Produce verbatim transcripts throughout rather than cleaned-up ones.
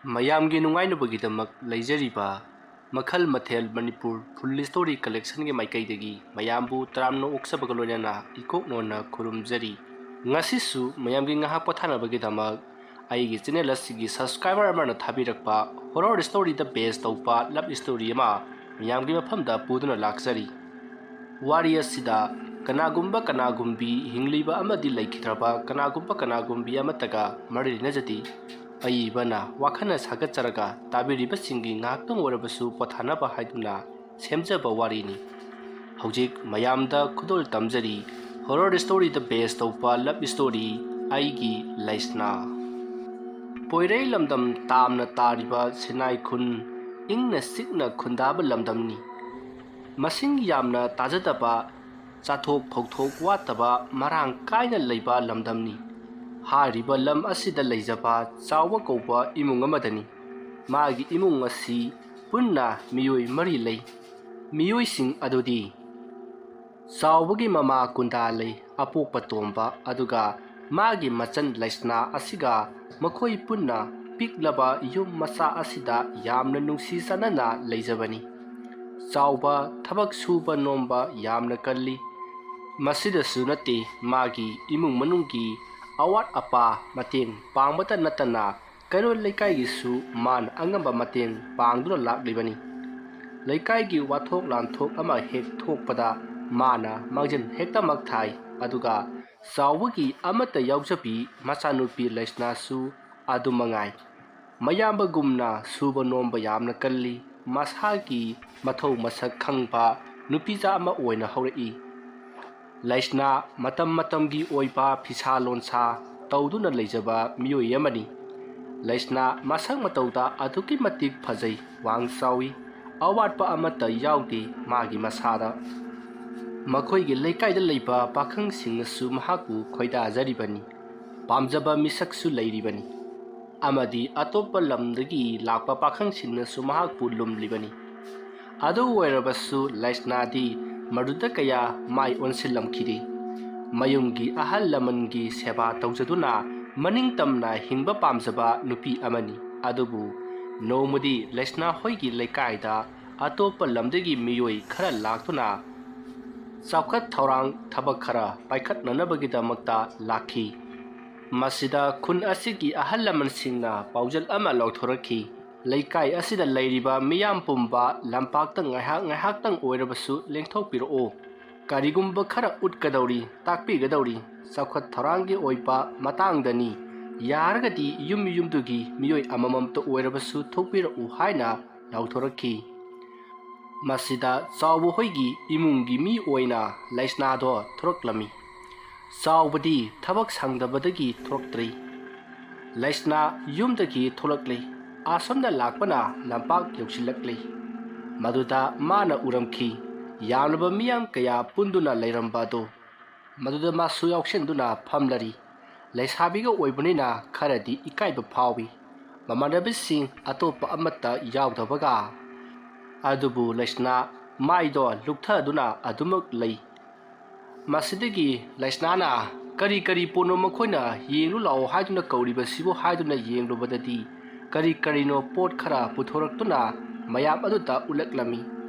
ꯃꯌꯥꯝꯒꯤ ꯅꯨꯡꯉꯥꯏꯅꯕꯒꯤꯗꯃꯛ ꯂꯩꯖꯔꯤꯕ ꯃꯈꯜ ꯃꯊꯦꯜ ꯃꯅꯤꯄꯨꯔ ꯐꯨꯜ ꯁ꯭ꯇꯣꯔꯤ ꯀꯂꯦꯛꯁꯟꯒꯤ ꯃꯥꯏꯀꯩꯗꯒꯤ ꯃꯌꯥꯝꯕꯨ ꯇꯔꯥꯝꯅ ꯑꯣꯛꯆꯕꯒ ꯂꯣꯏꯅꯅ ꯏꯀꯣꯛ ꯅꯣꯟꯅ ꯈꯨꯔꯨꯝꯖꯔꯤ꯫ ꯉꯁꯤꯁꯨ ꯃꯌꯥꯝꯒꯤ ꯉꯥꯏꯍꯥꯛ ꯄꯣꯊꯥꯅꯕꯒꯤꯗꯃꯛ ꯑꯩꯒꯤ ꯆꯦꯅꯦꯜ ꯑꯁꯤꯒꯤ ꯁꯕꯁꯀ꯭ꯔꯥꯏꯕꯔ ꯑꯃꯅ ꯊꯥꯕꯤꯔꯛꯄ ꯍꯣꯔꯣꯔ ꯁ꯭ꯇꯣꯔꯤꯗ ꯕꯦꯁ ꯇꯧꯕ ꯂꯞ ꯁ꯭ꯇꯣꯔꯤ ꯑꯃ ꯃꯌꯥꯝꯒꯤ ꯃꯐꯝꯗ ꯄꯨꯗꯨꯅ ꯂꯥꯛꯆꯔꯤ꯫ ꯋꯥꯔꯤ ꯑꯁꯤꯗ ꯀꯅꯥꯒꯨꯝꯕ ꯀꯅꯥꯒꯨꯝꯕꯤ, ꯍꯤꯡꯂꯤꯕ ꯑꯃꯗꯤ ꯂꯩꯈꯤꯗ꯭ꯔꯕ ꯀꯅꯥꯒꯨꯝꯕ ꯀꯅꯥꯒꯨꯝꯕꯤ ꯑꯃꯠꯇꯒ ꯃꯔꯤ ꯂꯩꯅꯖꯗꯦ꯫ ꯑꯏꯕꯅ ꯋꯥꯈꯜꯅ ꯁꯥꯒꯠꯆꯔꯒ ꯇꯥꯕꯤꯔꯤꯕꯁꯤꯡꯒꯤ ꯉꯥꯏꯍꯥꯛꯇꯪ ꯑꯣꯏꯔꯕꯁꯨ ꯄꯣꯊꯥꯅꯕ ꯍꯥꯏꯗꯨꯅ ꯁꯦꯝꯖꯕ ꯋꯥꯔꯤꯅꯤ꯫ ꯍꯧꯖꯤꯛ ꯃꯌꯥꯝꯗ ꯈꯨꯗꯣꯜ ꯇꯝꯖꯔꯤ ꯍꯣꯔꯣꯔ ꯁ꯭ꯇꯣꯔꯤꯗ ꯕꯦꯁ ꯇꯧꯕ ꯂꯞ ꯁ꯭ꯇꯣꯔꯤ ꯑꯩꯒꯤ ꯂꯩꯁꯅꯥ꯫ ꯄꯣꯏꯔꯩ ꯂꯝꯗꯝ ꯇꯥꯝꯅ ꯇꯥꯔꯤꯕ ꯁꯤꯅꯥꯏ ꯈꯨꯟ ꯏꯪꯅ ꯆꯤꯛꯅ ꯈꯨꯟꯗꯥꯕ ꯂꯝꯗꯝꯅꯤ꯫ ꯃꯁꯤꯡ ꯌꯥꯝꯅ ꯇꯥꯖꯗꯕ, ꯆꯥꯊꯣꯛ ꯐꯧꯊꯣꯛ ꯋꯥꯠꯇꯕ ꯃꯔꯥꯡ ꯀꯥꯏꯅ ꯂꯩꯕ ꯂꯝꯗꯝꯅꯤ꯫ ꯍꯥꯏꯔꯤꯕ ꯂꯝ ꯑꯁꯤꯗ ꯂꯩꯖꯕ ꯆꯥꯎꯕ ꯀꯧꯕ ꯏꯃꯨꯡ ꯑꯃꯗꯅꯤ꯫ ꯃꯥꯒꯤ ꯏꯃꯨꯡ ꯑꯁꯤ ꯄꯨꯟꯅ ꯃꯤꯑꯣꯏ ꯃꯔꯤ ꯂꯩ꯫ ꯃꯤꯑꯣꯏꯁꯤꯡ ꯑꯗꯨꯗꯤ ꯆꯥꯎꯕꯒꯤ ꯃꯃꯥ ꯀꯨꯟꯗꯥ ꯂꯩ, ꯑꯄꯣꯛꯄ ꯇꯣꯝꯕ, ꯑꯗꯨꯒ ꯃꯥꯒꯤ ꯃꯆꯟ ꯂꯩꯁꯅꯥ ꯑꯁꯤꯒ ꯃꯈꯣꯏ ꯄꯨꯟꯅ ꯄꯤꯛꯂꯕ ꯌꯨꯝ ꯃꯆꯥ ꯑꯁꯤꯗ ꯌꯥꯝꯅ ꯅꯨꯡꯁꯤ ꯆꯥꯟꯅꯅ ꯂꯩꯖꯕꯅꯤ꯫ ꯆꯥꯎꯕ ꯊꯕꯛ ꯁꯨꯕ ꯅꯣꯝꯕ ꯌꯥꯝꯅ ꯀꯜꯂꯤ꯫ ꯃꯁꯤꯗꯁꯨ ꯅꯠꯇꯦ, ꯃꯥꯒꯤ ꯏꯃꯨꯡ ꯃꯅꯨꯡꯒꯤ ꯑꯋꯥꯠ ꯑꯄꯥ ꯃꯇꯦꯡ ꯄꯥꯡꯕꯇ ꯅꯠꯇꯅ ꯀꯩꯔꯣꯜ ꯂꯩꯀꯥꯏꯒꯤꯁꯨ ꯃꯥꯅ ꯑꯉꯝꯕ ꯃꯇꯦꯡ ꯄꯥꯡꯗꯨꯅ ꯂꯥꯛꯂꯤꯕꯅꯤ꯫ ꯂꯩꯀꯥꯏꯒꯤ ꯋꯥꯊꯣꯛ ꯂꯥꯟꯊꯣꯛ ꯑꯃ ꯍꯦꯛ ꯊꯣꯛꯄꯗ ꯃꯥꯅ ꯃꯥꯡꯖꯤꯟ ꯍꯦꯛꯇꯃꯛ ꯊꯥꯏ, ꯑꯗꯨꯒ ꯆꯥꯎꯕꯒꯤ ꯑꯃꯠꯇ ꯌꯥꯎꯖꯕꯤ ꯃꯆꯥꯅꯨꯄꯤ ꯂꯩꯁꯅꯥꯁꯨ ꯑꯗꯨ ꯃꯉꯥꯏ꯫ ꯃꯌꯥꯝꯕꯒꯨꯝꯅ ꯁꯨꯕ ꯅꯣꯝꯕ ꯌꯥꯝꯅ ꯀꯜꯂꯤ꯫ ꯃꯁꯥꯒꯤ ꯃꯊꯧ ꯃꯁꯛ ꯈꯪꯕ ꯅꯨꯄꯤꯖꯥ ꯑꯃ ꯑꯣꯏꯅ ꯍꯧꯔꯛꯏ꯫ ꯂꯩꯁꯅꯥ ꯃꯇꯝ ꯃꯇꯝꯒꯤ ꯑꯣꯏꯕ ꯐꯤꯁꯥ ꯂꯣꯟꯁꯥ ꯇꯧꯗꯨꯅ ꯂꯩꯖꯕ ꯃꯤꯑꯣꯏ ꯑꯃꯅꯤ꯫ ꯂꯩꯁꯅꯥ ꯃꯁꯛ ꯃꯇꯧꯗ ꯑꯗꯨꯛꯀꯤ ꯃꯇꯤꯛ ꯐꯖꯩ, ꯋꯥꯡ ꯆꯥꯎꯏ, ꯑꯋꯥꯠꯄ ꯑꯃꯠꯇ ꯌꯥꯎꯗꯦ ꯃꯥꯒꯤ ꯃꯁꯥꯗ꯫ ꯃꯈꯣꯏꯒꯤ ꯂꯩꯀꯥꯏꯗ ꯂꯩꯕ ꯄꯥꯈꯪꯁꯤꯡꯅꯁꯨ ꯃꯍꯥꯛꯄꯨ ꯈꯣꯏꯗꯥꯖꯔꯤꯕꯅꯤ, ꯄꯥꯝꯖꯕ ꯃꯤꯁꯛꯁꯨ ꯂꯩꯔꯤꯕꯅꯤ꯫ ꯑꯃꯗꯤ ꯑꯇꯣꯞꯄ ꯂꯝꯗꯒꯤ ꯂꯥꯛꯄ ꯄꯥꯈꯪꯁꯤꯡꯅꯁꯨ ꯃꯍꯥꯛꯄꯨ ꯂꯨꯝꯂꯤꯕꯅꯤ꯫ ꯑꯗꯨ ꯑꯣꯏꯔꯕꯁꯨ ꯂꯩꯁꯅꯥꯗꯤ ꯃꯗꯨꯗ ꯀꯌꯥ ꯃꯥꯏ ꯑꯣꯟꯁꯤꯜꯂꯝꯈꯤꯗꯦ꯫ ꯃꯌꯨꯝꯒꯤ ꯑꯍꯜ ꯂꯃꯟꯒꯤ ꯁꯦꯕꯥ ꯇꯧꯖꯗꯨꯅ ꯃꯅꯤꯡ ꯇꯝꯅ ꯍꯤꯡꯕ ꯄꯥꯝꯖꯕ ꯅꯨꯄꯤ ꯑꯃꯅꯤ꯫ ꯑꯗꯨꯕꯨ ꯅꯣꯡꯃꯗꯤ ꯂꯩꯁꯅꯥ ꯍꯣꯏꯒꯤ ꯂꯩꯀꯥꯏꯗ ꯑꯇꯣꯞꯄ ꯂꯝꯗꯒꯤ ꯃꯤꯑꯣꯏ ꯈꯔ ꯂꯥꯛꯇꯨꯅ ꯆꯥꯎꯈꯠ ꯊꯧꯔꯥꯡ ꯊꯕꯛ ꯈꯔ ꯄꯥꯏꯈꯠꯅꯅꯕꯒꯤꯗꯃꯛꯇ ꯂꯥꯛꯈꯤ꯫ ꯃꯁꯤꯗ ꯈꯨꯟ ꯑꯁꯤꯒꯤ ꯑꯍꯜ ꯂꯃꯟꯁꯤꯡꯅ ꯄꯥꯎꯖꯦꯜ ꯑꯃ ꯂꯧꯊꯣꯔꯛꯈꯤ꯫ ꯂꯩꯀꯥꯏ ꯑꯁꯤꯗ ꯂꯩꯔꯤꯕ ꯃꯤꯌꯥꯝ ꯄꯨꯝꯕ ꯂꯝꯄꯥꯛꯇ ꯉꯥꯏꯍꯥꯛ ꯉꯥꯏꯍꯥꯛꯇꯪ ꯑꯣꯏꯔꯕꯁꯨ ꯂꯦꯡꯊꯣꯛꯄꯤꯔꯛꯑꯣ꯫ ꯀꯔꯤꯒꯨꯝꯕ ꯈꯔ ꯎꯠꯀꯗꯧꯔꯤ, ꯇꯥꯛꯄꯤꯒꯗꯧꯔꯤ꯫ ꯆꯥꯎꯈꯠ ꯊꯧꯔꯥꯡꯒꯤ ꯑꯣꯏꯕ ꯃꯇꯥꯡꯗꯅꯤ꯫ ꯌꯥꯔꯒꯗꯤ ꯌꯨꯝ ꯌꯨꯝꯗꯨꯒꯤ ꯃꯤꯑꯣꯏ ꯑꯃꯃꯝꯇ ꯑꯣꯏꯔꯕꯁꯨ ꯊꯣꯛꯄꯤꯔꯛꯎ ꯍꯥꯏꯅ ꯂꯥꯎꯊꯣꯔꯛꯈꯤ꯫ ꯃꯁꯤꯗ ꯆꯥꯎꯕ ꯍꯣꯏꯒꯤ ꯏꯃꯨꯡꯒꯤ ꯃꯤ ꯑꯣꯏꯅ ꯂꯩꯁꯅꯥꯗꯣ ꯊꯣꯔꯛꯂꯝꯃꯤ꯫ ꯆꯥꯎꯕꯗꯤ ꯊꯕꯛ ꯁꯪꯗꯕꯗꯒꯤ ꯊꯣꯔꯛꯇ꯭ꯔꯤ꯫ ꯂꯩꯁꯅꯥ ꯌꯨꯝꯗꯒꯤ ꯊꯣꯛꯂꯛꯂꯤ꯫ ꯑꯁꯣꯝꯗ ꯂꯥꯛꯄꯅ ꯂꯝꯄꯥꯛ ꯌꯧꯁꯤꯜꯂꯛꯂꯤ꯫ ꯃꯗꯨꯗ ꯃꯥꯅ ꯎꯔꯝꯈꯤ꯫ ꯌꯥꯝꯂꯕ ꯃꯤꯌꯥꯝ ꯀꯌꯥ ꯄꯨꯟꯗꯨꯅ ꯂꯩꯔꯝꯕ ꯑꯗꯨ꯫ ꯃꯗꯨꯗ ꯃꯥꯁꯨ ꯌꯥꯎꯁꯤꯟꯗꯨꯅ ꯐꯝꯂꯔꯤ꯫ ꯂꯩꯁꯥꯕꯤꯒ ꯑꯣꯏꯕꯅꯤꯅ ꯈꯔꯗꯤ ꯏꯀꯥꯏꯕ ꯐꯥꯎꯏ꯫ ꯃꯃꯥꯟꯅꯕꯤꯁꯤꯡ ꯑꯇꯣꯞꯄ ꯑꯃꯠꯇ ꯌꯥꯎꯗꯕꯒ꯫ ꯑꯗꯨꯕꯨ ꯂꯩꯁꯅꯥ ꯃꯥꯏꯗꯣ ꯂꯨꯞꯊꯗꯨꯅ ꯑꯗꯨꯃꯛ ꯂꯩ꯫ ꯃꯁꯤꯗꯒꯤ ꯂꯩꯁꯅꯥꯅ "ꯀꯔꯤ ꯀꯔꯤ ꯄꯣꯠꯅꯣ ꯃꯈꯣꯏꯅ ꯌꯦꯡꯂꯨ ꯂꯥꯛꯑꯣ ꯍꯥꯏꯗꯨꯅ ꯀꯧꯔꯤꯕꯁꯤꯕꯨ?" ꯍꯥꯏꯗꯨꯅ ꯌꯦꯡꯂꯨꯕꯗꯗꯤ ꯀꯔꯤ ꯀꯔꯤꯅꯣ ꯄꯣꯠ ꯈꯔ ꯄꯨꯊꯣꯔꯛꯇꯨꯅ ꯃꯌꯥꯝ ꯑꯗꯨꯗ ꯎꯠꯂꯛꯂꯝꯃꯤ꯫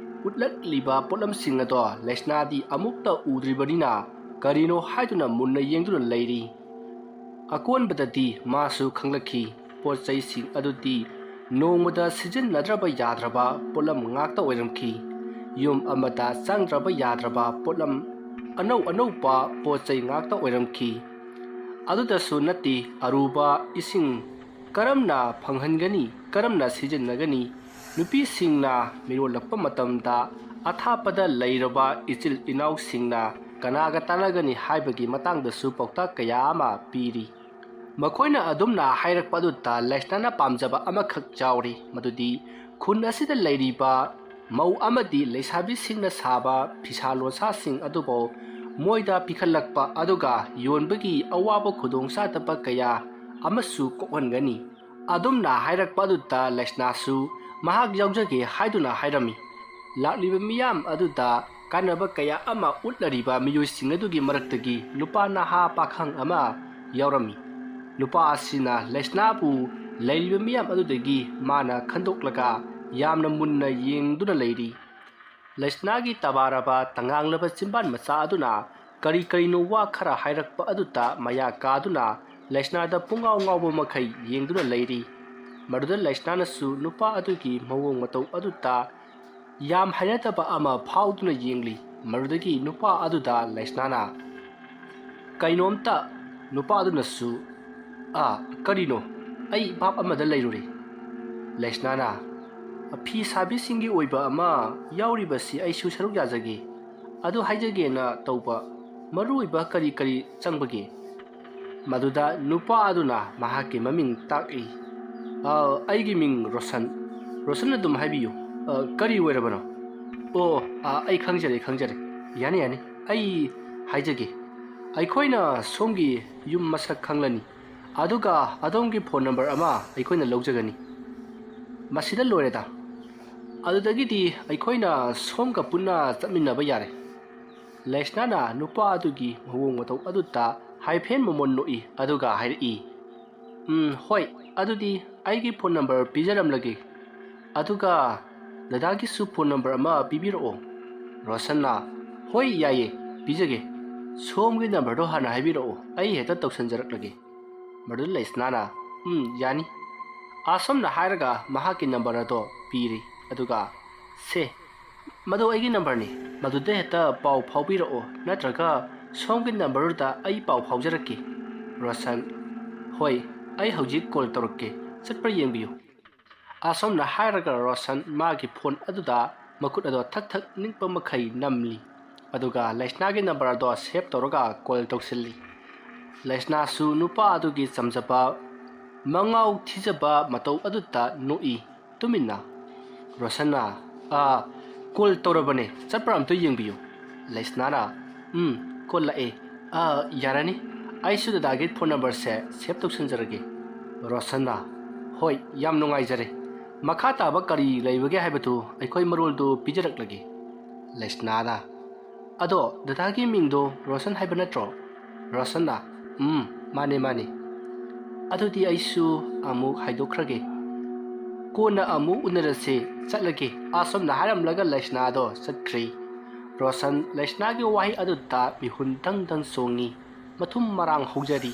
ꯎꯠꯂꯛꯂꯤꯕ ꯄꯣꯠꯂꯝꯁꯤꯡ ꯑꯗꯣ ꯂꯩꯁꯅꯥꯗꯤ ꯑꯃꯨꯛꯇ ꯎꯗ꯭ꯔꯤꯕꯅꯤꯅ ꯀꯔꯤꯅꯣ ꯍꯥꯏꯗꯨꯅ ꯃꯨꯟꯅ ꯌꯦꯡꯗꯨꯅ ꯂꯩꯔꯤ꯫ ꯑꯀꯣꯟꯕꯗꯗꯤ ꯃꯥꯁꯨ ꯈꯪꯂꯛꯈꯤ꯫ ꯄꯣꯠ ꯆꯩꯁꯤꯡ ꯑꯗꯨꯗꯤ ꯅꯣꯡꯃꯗ ꯁꯤꯖꯤꯟꯅꯗ꯭ꯔꯕ ꯌꯥꯗ꯭ꯔꯕ ꯄꯣꯠꯂꯝ ꯉꯥꯛꯇ ꯑꯣꯏꯔꯝꯈꯤ꯫ ꯌꯨꯝ ꯑꯃꯗ ꯆꯪꯗ꯭ꯔꯕ ꯌꯥꯗ꯭ꯔꯕ ꯄꯣꯠꯂꯝ ꯑꯅꯧ ꯑꯅꯧꯕ ꯄꯣꯠ ꯆꯩ ꯉꯥꯛꯇ ꯑꯣꯏꯔꯝꯈꯤ꯫ ꯑꯗꯨꯗꯁꯨ ꯅꯠꯇꯦ, ꯑꯔꯨꯕ ꯏꯁꯤꯡ ꯀꯔꯝꯅ ꯐꯪꯍꯟꯒꯅꯤ, ꯀꯔꯝꯅ ꯁꯤꯖꯤꯟꯅꯒꯅꯤ, ꯅꯨꯄꯤꯁꯤꯡꯅ ꯃꯤꯔꯣꯜꯂꯛꯄ ꯃꯇꯝꯗ ꯑꯊꯥꯞꯄꯗ ꯂꯩꯔꯕ ꯏꯆꯤꯜ ꯏꯅꯥꯎꯁꯤꯡꯅ ꯀꯅꯥꯒ ꯇꯥꯟꯅꯒꯅꯤ ꯍꯥꯏꯕꯒꯤ ꯃꯇꯥꯡꯗꯁꯨ ꯄꯥꯎꯇꯥꯛ ꯀꯌꯥ ꯑꯃ ꯄꯤꯔꯤ꯫ ꯃꯈꯣꯏꯅ ꯑꯗꯨꯝꯅ ꯍꯥꯏꯔꯛꯄ ꯑꯗꯨꯗ ꯂꯩꯁꯅꯥꯅ ꯄꯥꯝꯖꯕ ꯑꯃꯈꯛ ꯌꯥꯎꯔꯤ, ꯃꯗꯨꯗꯤ ꯈꯨꯟ ꯑꯁꯤꯗ ꯂꯩꯔꯤꯕ ꯃꯧ ꯑꯃꯗꯤ ꯂꯩꯁꯥꯕꯤꯁꯤꯡꯅ ꯁꯥꯕ ꯐꯤꯁꯥ ꯂꯣꯟꯁꯥꯁꯤꯡ ꯑꯗꯨꯕꯨ ꯃꯣꯏꯗ ꯄꯤꯈꯠꯂꯛꯄ, ꯑꯗꯨꯒ ꯌꯣꯟꯕꯒꯤ ꯑꯋꯥꯕ ꯈꯨꯗꯣꯡꯆꯥꯗꯕ ꯀꯌꯥ ꯑꯃꯁꯨ ꯀꯣꯛꯍꯟꯒꯅꯤ꯫ ꯑꯗꯨꯝꯅ ꯍꯥꯏꯔꯛꯄ ꯑꯗꯨꯗ ꯂꯩꯁꯅꯥꯁꯨ ꯃꯍꯥꯛ ꯌꯥꯎꯖꯒꯦ ꯍꯥꯏꯗꯨꯅ ꯍꯥꯏꯔꯝꯃꯤ꯫ ꯂꯥꯛꯂꯤꯕ ꯃꯤꯌꯥꯝ ꯑꯗꯨꯗ ꯀꯥꯟꯅꯕ ꯀꯌꯥ ꯑꯃ ꯎꯠꯂꯔꯤꯕ ꯃꯤꯑꯣꯏꯁꯤꯡ ꯑꯗꯨꯒꯤ ꯃꯔꯛꯇꯒꯤ ꯅꯨꯄꯥ ꯅꯍꯥ ꯄꯥꯈꯪ ꯑꯃ ꯌꯥꯎꯔꯝꯃꯤ꯫ ꯅꯨꯄꯥ ꯑꯁꯤꯅ ꯂꯩꯁꯅꯥꯕꯨ ꯂꯩꯔꯤꯕ ꯃꯤꯌꯥꯝ ꯑꯗꯨꯗꯒꯤ ꯃꯥꯅ ꯈꯟꯗꯣꯛꯂꯒ ꯌꯥꯝꯅ ꯃꯨꯟꯅ ꯌꯦꯡꯗꯨꯅ ꯂꯩꯔꯤ꯫ ꯂꯩꯁꯅꯥꯒꯤ ꯇꯕꯥꯔꯕ ꯇꯉꯥꯡꯂꯕ ꯆꯤꯝꯕꯥꯟ ꯃꯆꯥ ꯑꯗꯨꯅ ꯀꯔꯤ ꯀꯔꯤꯅꯣ ꯋꯥ ꯈꯔ ꯍꯥꯏꯔꯛꯄ ꯑꯗꯨꯇ ꯃꯌꯥ ꯀꯥꯗꯨꯅ ꯂꯩꯁꯅꯥꯗ ꯄꯨꯡꯉꯥꯎ ꯉꯥꯎꯕ ꯃꯈꯩ ꯌꯦꯡꯗꯨꯅ ꯂꯩꯔꯤ꯫ ꯃꯗꯨꯗ ꯂꯩꯁꯅꯥꯅꯁꯨ ꯅꯨꯄꯥ ꯑꯗꯨꯒꯤ ꯃꯑꯣꯡ ꯃꯇꯧ ꯑꯗꯨꯇ ꯌꯥꯝ ꯍꯩꯅꯗꯕ ꯑꯃ ꯐꯥꯎꯗꯨꯅ ꯌꯦꯡꯂꯤ꯫ ꯃꯗꯨꯗꯒꯤ ꯅꯨꯄꯥ ꯑꯗꯨꯗ ꯂꯩꯁꯅꯥꯅ ꯀꯩꯅꯣꯝꯇ, ꯅꯨꯄꯥ ꯑꯗꯨꯅꯁꯨ, "ꯑꯥ, ꯀꯔꯤꯅꯣ? ꯑꯩ ꯚꯥꯞ ꯑꯃꯗ ꯂꯩꯔꯨꯔꯦ꯫" ꯂꯩꯁꯅꯥꯅ, "ꯐꯤ ꯁꯥꯕꯤꯁꯤꯡꯒꯤ ꯑꯣꯏꯕ ꯑꯃ ꯌꯥꯎꯔꯤꯕꯁꯤ ꯑꯩꯁꯨ ꯁꯔꯨꯛ ꯌꯥꯖꯒꯦ꯫ ꯑꯗꯨ ꯍꯥꯏꯖꯒꯦꯅ ꯇꯧꯕ, ꯃꯔꯨ ꯑꯣꯏꯕ ꯀꯔꯤ ꯀꯔꯤ ꯆꯪꯕꯒꯦ?" ꯃꯗꯨꯗ ꯅꯨꯄꯥ ꯑꯗꯨꯅ ꯃꯍꯥꯛꯀꯤ ꯃꯃꯤꯡ ꯇꯥꯛꯏ꯫ "ꯑ, ꯑꯩꯒꯤ ꯃꯤꯡ ꯔꯣꯁꯟ꯫" "ꯔꯣꯁꯟ ꯑꯗꯨꯝ ꯍꯥꯏꯕꯤꯌꯨ꯫ ꯑ, ꯀꯔꯤ ꯑꯣꯏꯔꯕꯅꯣ?" "ꯑꯣ, ꯑ, ꯑꯩ ꯈꯪꯖꯔꯦ, ꯈꯪꯖꯔꯦ꯫ ꯌꯥꯅꯤ, ꯌꯥꯅꯤ꯫ ꯑꯩ ꯍꯥꯏꯖꯒꯦ꯫ ꯑꯩꯈꯣꯏꯅ ꯁꯣꯝꯒꯤ ꯌꯨꯝ ꯃꯁꯛ ꯈꯪꯂꯅꯤ꯫ ꯑꯗꯨꯒ ꯑꯗꯣꯝꯒꯤ ꯐꯣꯟ ꯅꯝꯕꯔ ꯑꯃ ꯑꯩꯈꯣꯏꯅ ꯂꯧꯖꯒꯅꯤ꯫ ꯃꯁꯤꯗ ꯂꯣꯏꯔꯦꯗ꯫ ꯑꯗꯨꯗꯒꯤꯗꯤ ꯑꯩꯈꯣꯏꯅ ꯁꯣꯝꯒ ꯄꯨꯟꯅ ꯆꯠꯃꯤꯟꯅꯕ ꯌꯥꯔꯦ꯫" ꯂꯩꯁꯅꯥꯅ ꯅꯨꯄꯥ ꯑꯗꯨꯒꯤ ꯃꯑꯣꯡ ꯃꯇꯧ ꯑꯗꯨꯗ ꯍꯥꯏꯐꯦꯟ ꯃꯃꯣꯟ ꯅꯣꯛꯏ, ꯑꯗꯨꯒ ꯍꯥꯏꯔꯛꯏ, "ꯎꯝ, ꯍꯣꯏ, ꯑꯗꯨꯗꯤ ꯑꯩꯒꯤ ꯐꯣꯟ ꯅꯝꯕꯔ ꯄꯤꯖꯔꯝꯂꯒꯦ꯫ ꯑꯗꯨꯒ ꯗꯗꯥꯒꯤꯁꯨ ꯐꯣꯟ ꯅꯝꯕꯔ ꯑꯃ ꯄꯤꯕꯤꯔꯛꯑꯣ꯫" ꯔꯣꯁꯟꯅ, "ꯍꯣꯏ, ꯌꯥꯏꯌꯦ, ꯄꯤꯖꯒꯦ꯫ ꯁꯣꯝꯒꯤ ꯅꯝꯕꯔꯗꯣ ꯍꯥꯟꯅ ꯍꯥꯏꯕꯤꯔꯛꯑꯣ, ꯑꯩ ꯍꯦꯛꯇ ꯇꯧꯁꯟꯖꯔꯛꯂꯒꯦ꯫" ꯃꯗꯨꯗ ꯂꯩꯁꯅꯥꯅ, "ꯎꯝ, ꯌꯥꯅꯤ꯫" ꯑꯁꯣꯝꯅ ꯍꯥꯏꯔꯒ ꯃꯍꯥꯛꯀꯤ ꯅꯝꯕꯔ ꯑꯗꯣ ꯄꯤꯔꯤ꯫ ꯑꯗꯨꯒ, "ꯁꯦ, ꯃꯗꯨ ꯑꯩꯒꯤ ꯅꯝꯕꯔꯅꯤ, ꯃꯗꯨꯗ ꯍꯦꯛꯇ ꯄꯥꯎ ꯐꯥꯎꯕꯤꯔꯛꯑꯣ, ꯅꯠꯇ꯭ꯔꯒ ꯁꯣꯝꯒꯤ ꯅꯝꯕꯔꯗꯨꯗ ꯑꯩ ꯄꯥꯎ ꯐꯥꯎꯖꯔꯛꯀꯦ꯫" ꯔꯣꯁꯟ, "ꯍꯣꯏ, ꯑꯩ ꯍꯧꯖꯤꯛ ꯀꯣꯜ ꯇꯧꯔꯛꯀꯦ, ꯆꯠꯄ꯭ꯔꯥ ꯌꯦꯡꯕꯤꯌꯨ꯫" ꯑꯁꯣꯝꯅ ꯍꯥꯏꯔꯒ ꯔꯣꯁꯟ ꯃꯥꯒꯤ ꯐꯣꯟ ꯑꯗꯨꯗ ꯃꯈꯨꯠ ꯑꯗꯣ ꯊꯛ ꯊꯛ ꯅꯤꯛꯄ ꯃꯈꯩ ꯅꯝꯂꯤ꯫ ꯑꯗꯨꯒ ꯂꯩꯁꯅꯥꯒꯤ ꯅꯝꯕꯔ ꯑꯗꯣ ꯁꯦꯚ ꯇꯧꯔꯒ ꯀꯣꯜ ꯇꯧꯁꯤꯜꯂꯤ꯫ ꯂꯩꯁꯅꯥꯁꯨ ꯅꯨꯄꯥ ꯑꯗꯨꯒꯤ ꯆꯝꯖꯕ, ꯃꯉꯥꯎ ꯊꯤꯖꯕ ꯃꯇꯧ ꯑꯗꯨꯗ ꯅꯣꯛꯏ꯫ ꯇꯨꯃꯤꯟꯅ꯫ ꯔꯣꯁꯟꯅ, "ꯑꯥ, ꯀꯣꯜ ꯇꯧꯔꯕꯅꯦ, ꯆꯠꯄ꯭ꯔꯥ ꯑꯝꯇ ꯌꯦꯡꯕꯤꯌꯨ꯫" ꯂꯩꯁꯅꯥꯅ, "ꯎꯝ, ꯀꯣꯜ ꯂꯥꯛꯑꯦ꯫ ꯑꯥ, ꯌꯥꯔꯅꯤ, ꯑꯩꯁꯨ ꯗꯗꯥꯒꯤ ꯐꯣꯟ ꯅꯝꯕꯔꯁꯦ ꯁꯦꯚ ꯇꯧꯁꯤꯟꯖꯔꯒꯦ꯫" ꯔꯣꯁꯟꯅ, "ꯍꯣꯏ, ꯌꯥꯝ ꯅꯨꯡꯉꯥꯏꯖꯔꯦ꯫ ꯃꯈꯥ ꯇꯥꯕ ꯀꯔꯤ ꯂꯩꯕꯒꯦ ꯍꯥꯏꯕꯗꯨ ꯑꯩꯈꯣꯏ ꯃꯔꯣꯜꯗꯨ ꯄꯤꯖꯔꯛꯂꯒꯦ꯫" ꯂꯩꯁꯅꯥꯅ, "ꯑꯗꯣ ꯗꯗꯥꯒꯤ ꯃꯤꯡꯗꯣ ꯔꯣꯁꯟ ꯍꯥꯏꯕ ꯅꯠꯇ꯭ꯔꯣ?" ꯔꯣꯁꯟꯅ, "ꯎꯝ, ꯃꯥꯅꯦ, ꯃꯥꯅꯦ꯫" "ꯑꯗꯨꯗꯤ ꯑꯩꯁꯨ ꯑꯃꯨꯛ ꯍꯥꯏꯗꯣꯛꯈ꯭ꯔꯒꯦ꯫ ꯀꯣꯟꯅ ꯑꯃꯨꯛ ꯎꯅꯔꯁꯦ, ꯆꯠꯂꯒꯦ," ꯑꯁꯨꯝꯅ ꯍꯥꯏꯔꯝꯂꯒ ꯂꯩꯁꯅꯥꯗꯣ ꯆꯠꯈ꯭ꯔꯦ꯫ ꯔꯣꯁꯟ ꯂꯩꯁꯅꯥꯒꯤ ꯋꯥꯍꯩ ꯑꯗꯨꯗ ꯃꯤꯍꯨꯟ ꯗꯪ ꯗꯪ ꯆꯣꯡꯉꯤ, ꯃꯊꯨꯝ ꯃꯔꯥꯡ ꯍꯧꯖꯔꯤ꯫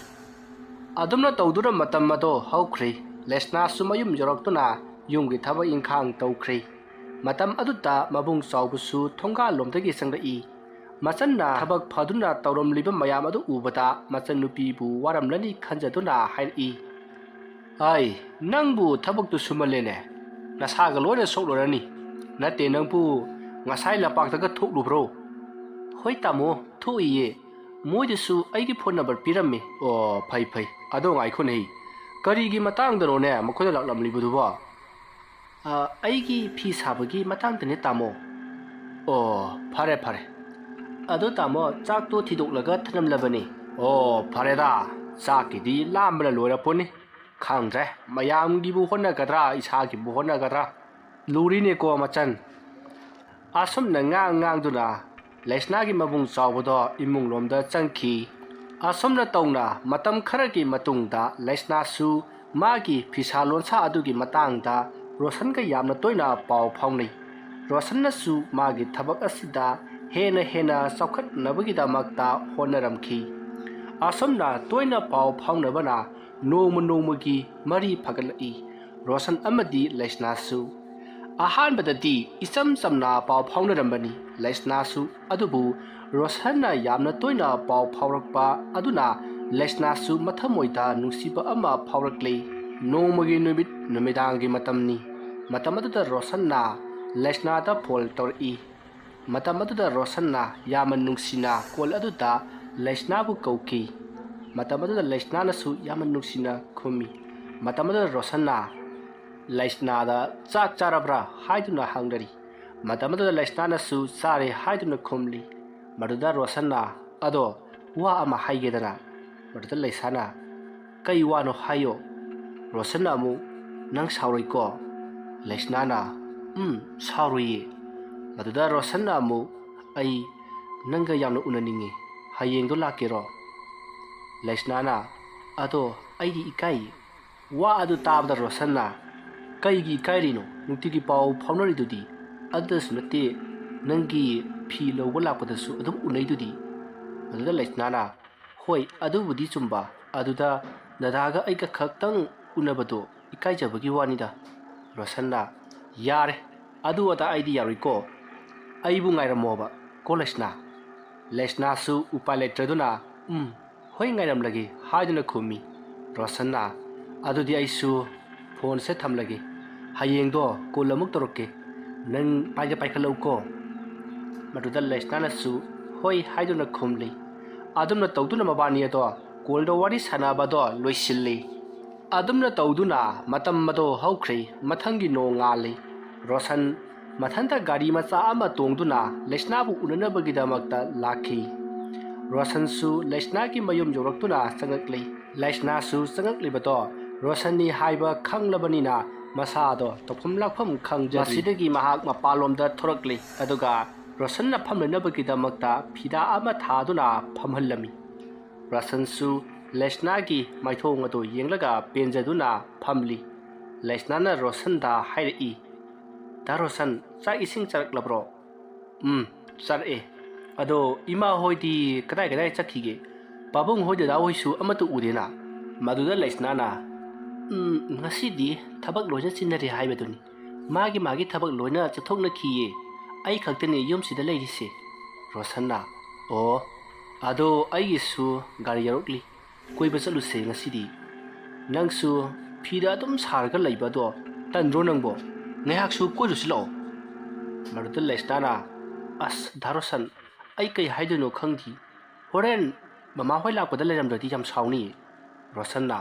ꯑꯗꯨꯝꯅ ꯇꯧꯗꯨꯅ ꯃꯇꯝ ꯑꯗꯣ ꯍꯧꯈ꯭ꯔꯦ꯫ ꯂꯩꯁꯅꯥꯁꯨ ꯃꯌꯨꯝ ꯌꯧꯔꯛꯇꯨꯅ ꯌꯨꯝꯒꯤ ꯊꯕꯛ ꯏꯪꯈꯥꯡ ꯇꯧꯈ꯭ꯔꯦ꯫ ꯃꯇꯝ ꯑꯗꯨꯗ ꯃꯕꯨꯡ ꯆꯥꯎꯕꯁꯨ ꯊꯣꯡꯒꯥꯜꯂꯣꯝꯗꯒꯤ ꯆꯪꯂꯛꯏ꯫ ꯃꯆꯟꯅ ꯊꯕꯛ ꯐꯗꯨꯅ ꯇꯧꯔꯝꯂꯤꯕ ꯃꯌꯥꯝ ꯑꯗꯨ ꯎꯕꯗ ꯃꯆꯟꯅꯨꯄꯤꯕꯨ ꯋꯥꯔꯝꯂꯅꯤ ꯈꯟꯖꯗꯨꯅ ꯍꯥꯏꯔꯛꯏ, "ꯑꯩ, ꯅꯪꯕꯨ ꯊꯕꯛꯇꯨ ꯁꯨꯃꯜꯂꯦꯅꯦ, ꯅꯁꯥꯒ ꯂꯣꯏꯅ ꯁꯣꯛꯂꯨꯔꯅꯤ꯫ ꯅꯠꯇꯦ, ꯅꯪꯕꯨ ꯉꯁꯥꯏ ꯂꯝꯄꯥꯛꯇꯒ ꯊꯣꯛꯂꯨꯕ꯭ꯔꯣ?" "ꯍꯣꯏ ꯇꯥꯃꯣ, ꯊꯣꯛꯏꯌꯦ꯫ ꯃꯣꯏꯗꯁꯨ ꯑꯩꯒꯤ ꯐꯣꯟ ꯅꯝꯕꯔ ꯄꯤꯔꯝꯃꯤ꯫" "ꯑꯣ, ꯐꯩ ꯐꯩ꯫ ꯑꯗꯣ ꯉꯥꯏꯈꯣꯅꯦ, ꯀꯔꯤꯒꯤ ꯃꯇꯥꯡꯗꯅꯣꯅꯦ ꯃꯈꯣꯏꯅ ꯂꯥꯛꯂꯝꯂꯤꯕꯗꯨꯕꯣ?" "ꯑ, ꯑꯩꯒꯤ ꯐꯤ ꯁꯥꯕꯒꯤ ꯃꯇꯥꯡꯗꯅꯦ ꯇꯥꯃꯣ꯫" "ꯑꯣ, ꯐꯔꯦ ꯐꯔꯦ꯫ ꯑꯗꯣ ꯇꯥꯃꯣ, ꯆꯥꯛꯇꯣ ꯊꯤꯗꯣꯛꯂꯒ ꯊꯅꯝꯂꯕꯅꯤ꯫" "ꯑꯣ, ꯐꯔꯦꯗ, ꯆꯥꯛꯀꯤꯗꯤ ꯂꯥꯝꯕꯅ ꯂꯣꯏꯔꯄꯣꯠꯅꯤ꯫ ꯈꯪꯗ꯭ꯔꯦ, ꯃꯌꯥꯝꯒꯤꯕꯨ ꯍꯣꯠꯅꯒꯗ꯭ꯔꯥ, ꯏꯁꯥꯒꯤꯕꯨ ꯍꯣꯠꯅꯒꯗ꯭ꯔꯥ? ꯂꯨꯔꯤꯅꯦꯀꯣ ꯃꯆꯟ꯫" ꯑꯁꯨꯝꯅ ꯉꯥꯡ ꯉꯥꯡꯗꯨꯅ ꯂꯩꯁꯅꯥꯒꯤ ꯃꯕꯨꯡ ꯆꯥꯎꯕꯗꯣ ꯏꯃꯨꯡꯂꯣꯝꯗ ꯆꯪꯈꯤ꯫ ꯑꯁꯨꯝꯅ ꯇꯧꯅ ꯃꯇꯝ ꯈꯔꯒꯤ ꯃꯇꯨꯡꯗ ꯂꯩꯁꯅꯥꯁꯨ ꯃꯥꯒꯤ ꯐꯤꯁꯥ ꯂꯣꯟꯁꯥ ꯑꯗꯨꯒꯤ ꯃꯇꯥꯡꯗ ꯔꯣꯁꯟꯒ ꯌꯥꯝꯅ ꯇꯣꯏꯅ ꯄꯥꯎ ꯐꯥꯎꯅꯩ꯫ ꯔꯣꯁꯟꯅꯁꯨ ꯃꯥꯒꯤ ꯊꯕꯛ ꯑꯁꯤꯗ ꯍꯦꯟꯅ ꯍꯦꯟꯅ ꯆꯥꯎꯈꯠꯅꯕꯒꯤꯗꯃꯛꯇ ꯍꯣꯠꯅꯔꯝꯈꯤ꯫ ꯑꯁꯨꯝꯅ ꯇꯣꯏꯅ ꯄꯥꯎ ꯐꯥꯎꯅꯕꯅ ꯅꯣꯡꯃ ꯅꯣꯡꯃꯒꯤ ꯃꯔꯤ ꯐꯒꯠꯂꯛꯏ꯫ ꯔꯣꯁꯟ ꯑꯃꯗꯤ ꯂꯩꯁꯅꯥꯁꯨ꯫ ꯑꯍꯥꯟꯕꯗꯗꯤ ꯏꯆꯝ ꯆꯝꯅ ꯄꯥꯎ ꯐꯥꯎꯅꯔꯝꯕꯅꯤ ꯂꯩꯁꯅꯥꯁꯨ, ꯑꯗꯨꯕꯨ ꯔꯣꯁꯟꯅ ꯌꯥꯝꯅ ꯇꯣꯏꯅ ꯄꯥꯎ ꯐꯥꯎꯔꯛꯄ ꯑꯗꯨꯅ ꯂꯩꯁꯅꯥꯁꯨ ꯃꯊꯃꯣꯏꯗ ꯅꯨꯡꯁꯤꯕ ꯑꯃ ꯐꯥꯎꯔꯛꯂꯦ꯫ ꯅꯣꯡꯃꯒꯤ ꯅꯨꯃꯤꯠ ꯅꯨꯃꯤꯗꯥꯡꯒꯤ ꯃꯇꯝꯅꯤ꯫ ꯃꯇꯝ ꯑꯗꯨꯗ ꯔꯣꯁꯟꯅ ꯂꯩꯁꯅꯥꯗ ꯐꯣꯟ ꯇꯧꯔꯛꯏ꯫ ꯃꯇꯝ ꯑꯗꯨꯗ ꯔꯣꯁꯟꯅ ꯌꯥꯝꯅ ꯅꯨꯡꯁꯤꯅ ꯀꯣꯜ ꯑꯗꯨꯗ ꯂꯩꯁꯅꯥꯕꯨ ꯀꯧꯈꯤ꯫ ꯃꯇꯝ ꯑꯗꯨꯗ ꯂꯩꯁꯅꯥꯅꯁꯨ ꯌꯥꯝꯅ ꯅꯨꯡꯁꯤꯅ ꯈꯨꯝꯃꯤ꯫ ꯃꯇꯝ ꯑꯗꯨꯗ ꯔꯣꯁꯟꯅ ꯂꯩꯁꯅꯥꯗ "ꯆꯥꯛ ꯆꯥꯔꯕ꯭ꯔꯥ?" ꯍꯥꯏꯗꯨꯅ ꯍꯪꯅꯔꯤ꯫ ꯃꯇꯝ ꯑꯗꯨꯗ ꯂꯩꯁꯅꯥꯅꯁꯨ "ꯆꯥꯔꯦ" ꯍꯥꯏꯗꯨꯅ ꯈꯨꯝꯂꯤ꯫ ꯃꯗꯨꯗ ꯔꯣꯁꯟꯅ, "ꯑꯗꯣ ꯋꯥ ꯑꯃ ꯍꯥꯏꯒꯦꯗꯅ?" ꯃꯗꯨꯗ ꯂꯩꯁꯅꯥꯅ, "ꯀꯩ ꯋꯥꯅꯣ ꯍꯥꯏꯌꯣ?" ꯔꯣꯁꯟꯅ ꯑꯃꯨꯛ, "ꯅꯪ ꯁꯥꯎꯔꯣꯏꯀꯣ?" ꯂꯩꯁꯅꯥꯅ, "ꯎꯝ, ꯁꯥꯎꯔꯣꯏꯌꯦ꯫" ꯃꯗꯨꯗ ꯔꯣꯁꯟꯅ ꯑꯃꯨꯛ, "ꯑꯩ ꯅꯪꯒ ꯌꯥꯝꯅ ꯎꯅꯅꯤꯡꯉꯤ, ꯍꯌꯦꯡꯗꯣ ꯂꯥꯛꯀꯦꯔꯣ?" ꯂꯩꯁꯅꯥꯅ, "ꯑꯗꯣ "ꯑꯩꯗꯤ ꯏꯀꯥꯏꯌꯦ꯫" ꯋꯥ ꯑꯗꯨ ꯇꯥꯕꯗ ꯔꯣꯁꯟꯅ, "ꯀꯩꯒꯤ ꯏꯀꯥꯏꯔꯤꯅꯣ? ꯅꯨꯡꯇꯤꯒꯤ ꯄꯥꯎ ꯐꯥꯎꯅꯔꯤꯗꯨꯗꯤ꯫ ꯑꯗꯨꯗꯁꯨ ꯅꯠꯇꯦ, ꯅꯪꯒꯤ ꯐꯤ ꯂꯧꯕ ꯂꯥꯛꯄꯗꯁꯨ ꯑꯗꯨꯝ ꯎꯅꯩꯗꯨꯗꯤ꯫" ꯑꯗꯨꯗ ꯂꯩꯁꯅꯥꯅ, "ꯍꯣꯏ, ꯑꯗꯨꯕꯨꯗꯤ ꯆꯨꯝꯕ꯫ ꯑꯗꯨꯗ ꯗꯗꯥꯒ ꯑꯩꯒ ꯈꯛꯇꯪ ꯎꯅꯕꯗꯣ ꯏꯀꯥꯏꯖꯕꯒꯤ ꯋꯥꯅꯤꯗ꯫" ꯔꯣꯁꯟꯅ, "ꯌꯥꯔꯦ, ꯑꯗꯨ ꯑꯗꯥ ꯑꯩꯗꯤ ꯌꯥꯔꯣꯏꯀꯣ꯫ ꯑꯩꯕꯨ ꯉꯥꯏꯔꯝꯃꯣꯕ ꯀꯣ ꯂꯩꯁꯅꯥ꯫" ꯂꯩꯁꯅꯥꯁꯨ ꯎꯄꯥꯏ ꯂꯩꯇ꯭ꯔꯗꯨꯅ, "ꯎꯝ, ꯍꯣꯏ, ꯉꯥꯏꯔꯝꯂꯒꯦ" ꯍꯥꯏꯗꯨꯅ ꯈꯨꯝꯃꯤ꯫ ꯔꯣꯁꯟꯅ, "ꯑꯗꯨꯗꯤ ꯑꯩꯁꯨ ꯐꯣꯟꯁꯦ ꯊꯝꯂꯒꯦ꯫ ꯍꯌꯦꯡꯗꯣ ꯀꯣꯜ ꯑꯃꯨꯛ ꯇꯧꯔꯛꯀꯦ꯫ ꯅꯪ ꯄꯥꯏꯗ ꯄꯥꯏꯈꯠꯂꯛꯎꯀꯣ꯫" ꯃꯗꯨꯗ ꯂꯩꯁꯅꯥꯅꯁꯨ, "ꯍꯣꯏ" ꯍꯥꯏꯗꯨꯅ ꯈꯨꯝꯂꯤ꯫ ꯑꯗꯨꯝꯅ ꯇꯧꯗꯨꯅ ꯃꯕꯥꯅꯤ ꯑꯗꯣ ꯀꯣꯜꯗ ꯋꯥꯔꯤ ꯁꯥꯟꯅꯕꯗꯣ ꯂꯣꯏꯁꯤꯜꯂꯤ꯫ ꯑꯗꯨꯝꯅ ꯇꯧꯗꯨꯅ ꯃꯇꯝ ꯑꯗꯣ ꯍꯧꯈ꯭ꯔꯦ꯫ ꯃꯊꯪꯒꯤ ꯅꯣꯡ ꯉꯥꯜꯂꯤ꯫ ꯔꯣꯁꯟ ꯃꯊꯟꯇ ꯒꯥꯔꯤ ꯃꯆꯥ ꯑꯃ ꯇꯣꯡꯗꯨꯅ ꯂꯩꯁꯅꯥꯕꯨ ꯎꯅꯅꯕꯒꯤꯗꯃꯛꯇ ꯂꯥꯛꯈꯤ꯫ ꯔꯣꯁꯟꯁꯨ ꯂꯩꯁꯅꯥꯒꯤ ꯃꯌꯨꯝ ꯌꯧꯔꯛꯇꯨꯅ ꯆꯪꯉꯛꯂꯤ꯫ ꯂꯩꯁꯅꯥꯁꯨ ꯆꯪꯉꯛꯂꯤꯕꯗꯣ ꯔꯣꯁꯟꯅꯤ ꯍꯥꯏꯕ ꯈꯪꯂꯕꯅꯤꯅ ꯃꯁꯥꯗꯣ ꯇꯧꯐꯝ ꯂꯥꯛꯐꯝ ꯈꯪꯖꯗ꯭ꯔꯤ꯫ ꯃꯁꯤꯗꯒꯤ ꯃꯍꯥꯛ ꯃꯄꯥꯟꯂꯣꯝꯗ ꯊꯣꯔꯛꯂꯤ, ꯑꯗꯨꯒ ꯔꯣꯁꯟꯅ ꯐꯝꯂꯅꯕꯒꯤꯗꯃꯛꯇ ꯐꯤꯗꯥ ꯑꯃ ꯊꯥꯗꯨꯅ ꯐꯝꯍꯜꯂꯝꯃꯤ꯫ ꯔꯣꯁꯟꯁꯨ ꯂꯩꯁꯅꯥꯒꯤ ꯃꯥꯏꯊꯣꯡ ꯑꯗꯨ ꯌꯦꯡꯂꯒ ꯄꯦꯟꯖꯗꯨꯅ ꯐꯝꯂꯤ꯫ ꯂꯩꯁꯅꯥꯅ ꯔꯣꯁꯟꯗ ꯍꯥꯏꯔꯛꯏ, "ꯗꯥ ꯔꯣꯁꯟ, ꯆꯥꯛ ꯏꯁꯤꯡ ꯆꯥꯔꯛꯂꯕ꯭ꯔꯣ?" "ꯎꯝ, ꯆꯥꯔꯛꯑꯦ꯫ ꯑꯗꯣ ꯏꯃꯥ ꯍꯣꯏꯗꯤ ꯀꯗꯥꯏ ꯀꯗꯥꯏ ꯆꯠꯈꯤꯒꯦ? ꯄꯥꯕꯨꯡ ꯍꯣꯏ, ꯗꯗꯥ ꯍꯣꯏꯁꯨ ꯑꯃꯠꯇ ꯎꯗꯦꯅ?" ꯃꯗꯨꯗ ꯂꯩꯁꯅꯥꯅ, "ꯎꯝ, ꯉꯁꯤꯗꯤ ꯊꯕꯛ ꯂꯣꯏꯅ ꯆꯤꯟꯅꯔꯦ ꯍꯥꯏꯕꯗꯨꯅꯤ꯫ ꯃꯥꯒꯤ ꯃꯥꯒꯤ ꯊꯕꯛ ꯂꯣꯏꯅ ꯆꯠꯊꯣꯛꯅꯈꯤꯌꯦ꯫ ꯑꯩ ꯈꯛꯇꯅꯤ ꯌꯨꯝꯁꯤꯗ ꯂꯩꯔꯤꯁꯦ꯫" ꯔꯣꯁꯟꯅ, "ꯑꯣ, ꯑꯗꯣ ꯑꯩꯒꯤꯁꯨ ꯒꯥꯔꯤ ꯌꯧꯔꯛꯂꯤ꯫ ꯀꯣꯏꯕ ꯆꯠꯂꯨꯁꯦ ꯉꯁꯤꯗꯤ꯫ ꯅꯪꯁꯨ ꯐꯤꯗ ꯑꯗꯨꯝ ꯁꯥꯔꯒ ꯂꯩꯕꯗꯣ ꯇꯟꯗ꯭ꯔꯣ ꯅꯪꯕꯣ? ꯉꯥꯏꯍꯥꯛꯁꯨ ꯀꯣꯏꯔꯨꯁꯤ ꯂꯥꯛꯑꯣ꯫" ꯃꯗꯨꯗ ꯂꯩꯁꯅꯥꯅ, "ꯑꯁ, ꯗꯥ ꯔꯣꯁꯟ, ꯑꯩ ꯀꯩ ꯍꯥꯏꯗꯣꯏꯅꯣ ꯈꯪꯗꯦ꯫ ꯍꯣꯔꯦꯟ ꯃꯃꯥꯍꯣꯏ ꯂꯥꯛꯄꯗ ꯂꯩꯔꯝꯗ꯭ꯔꯗꯤ ꯌꯥꯝ ꯁꯥꯎꯅꯤ꯫" ꯔꯣꯁꯟꯅ,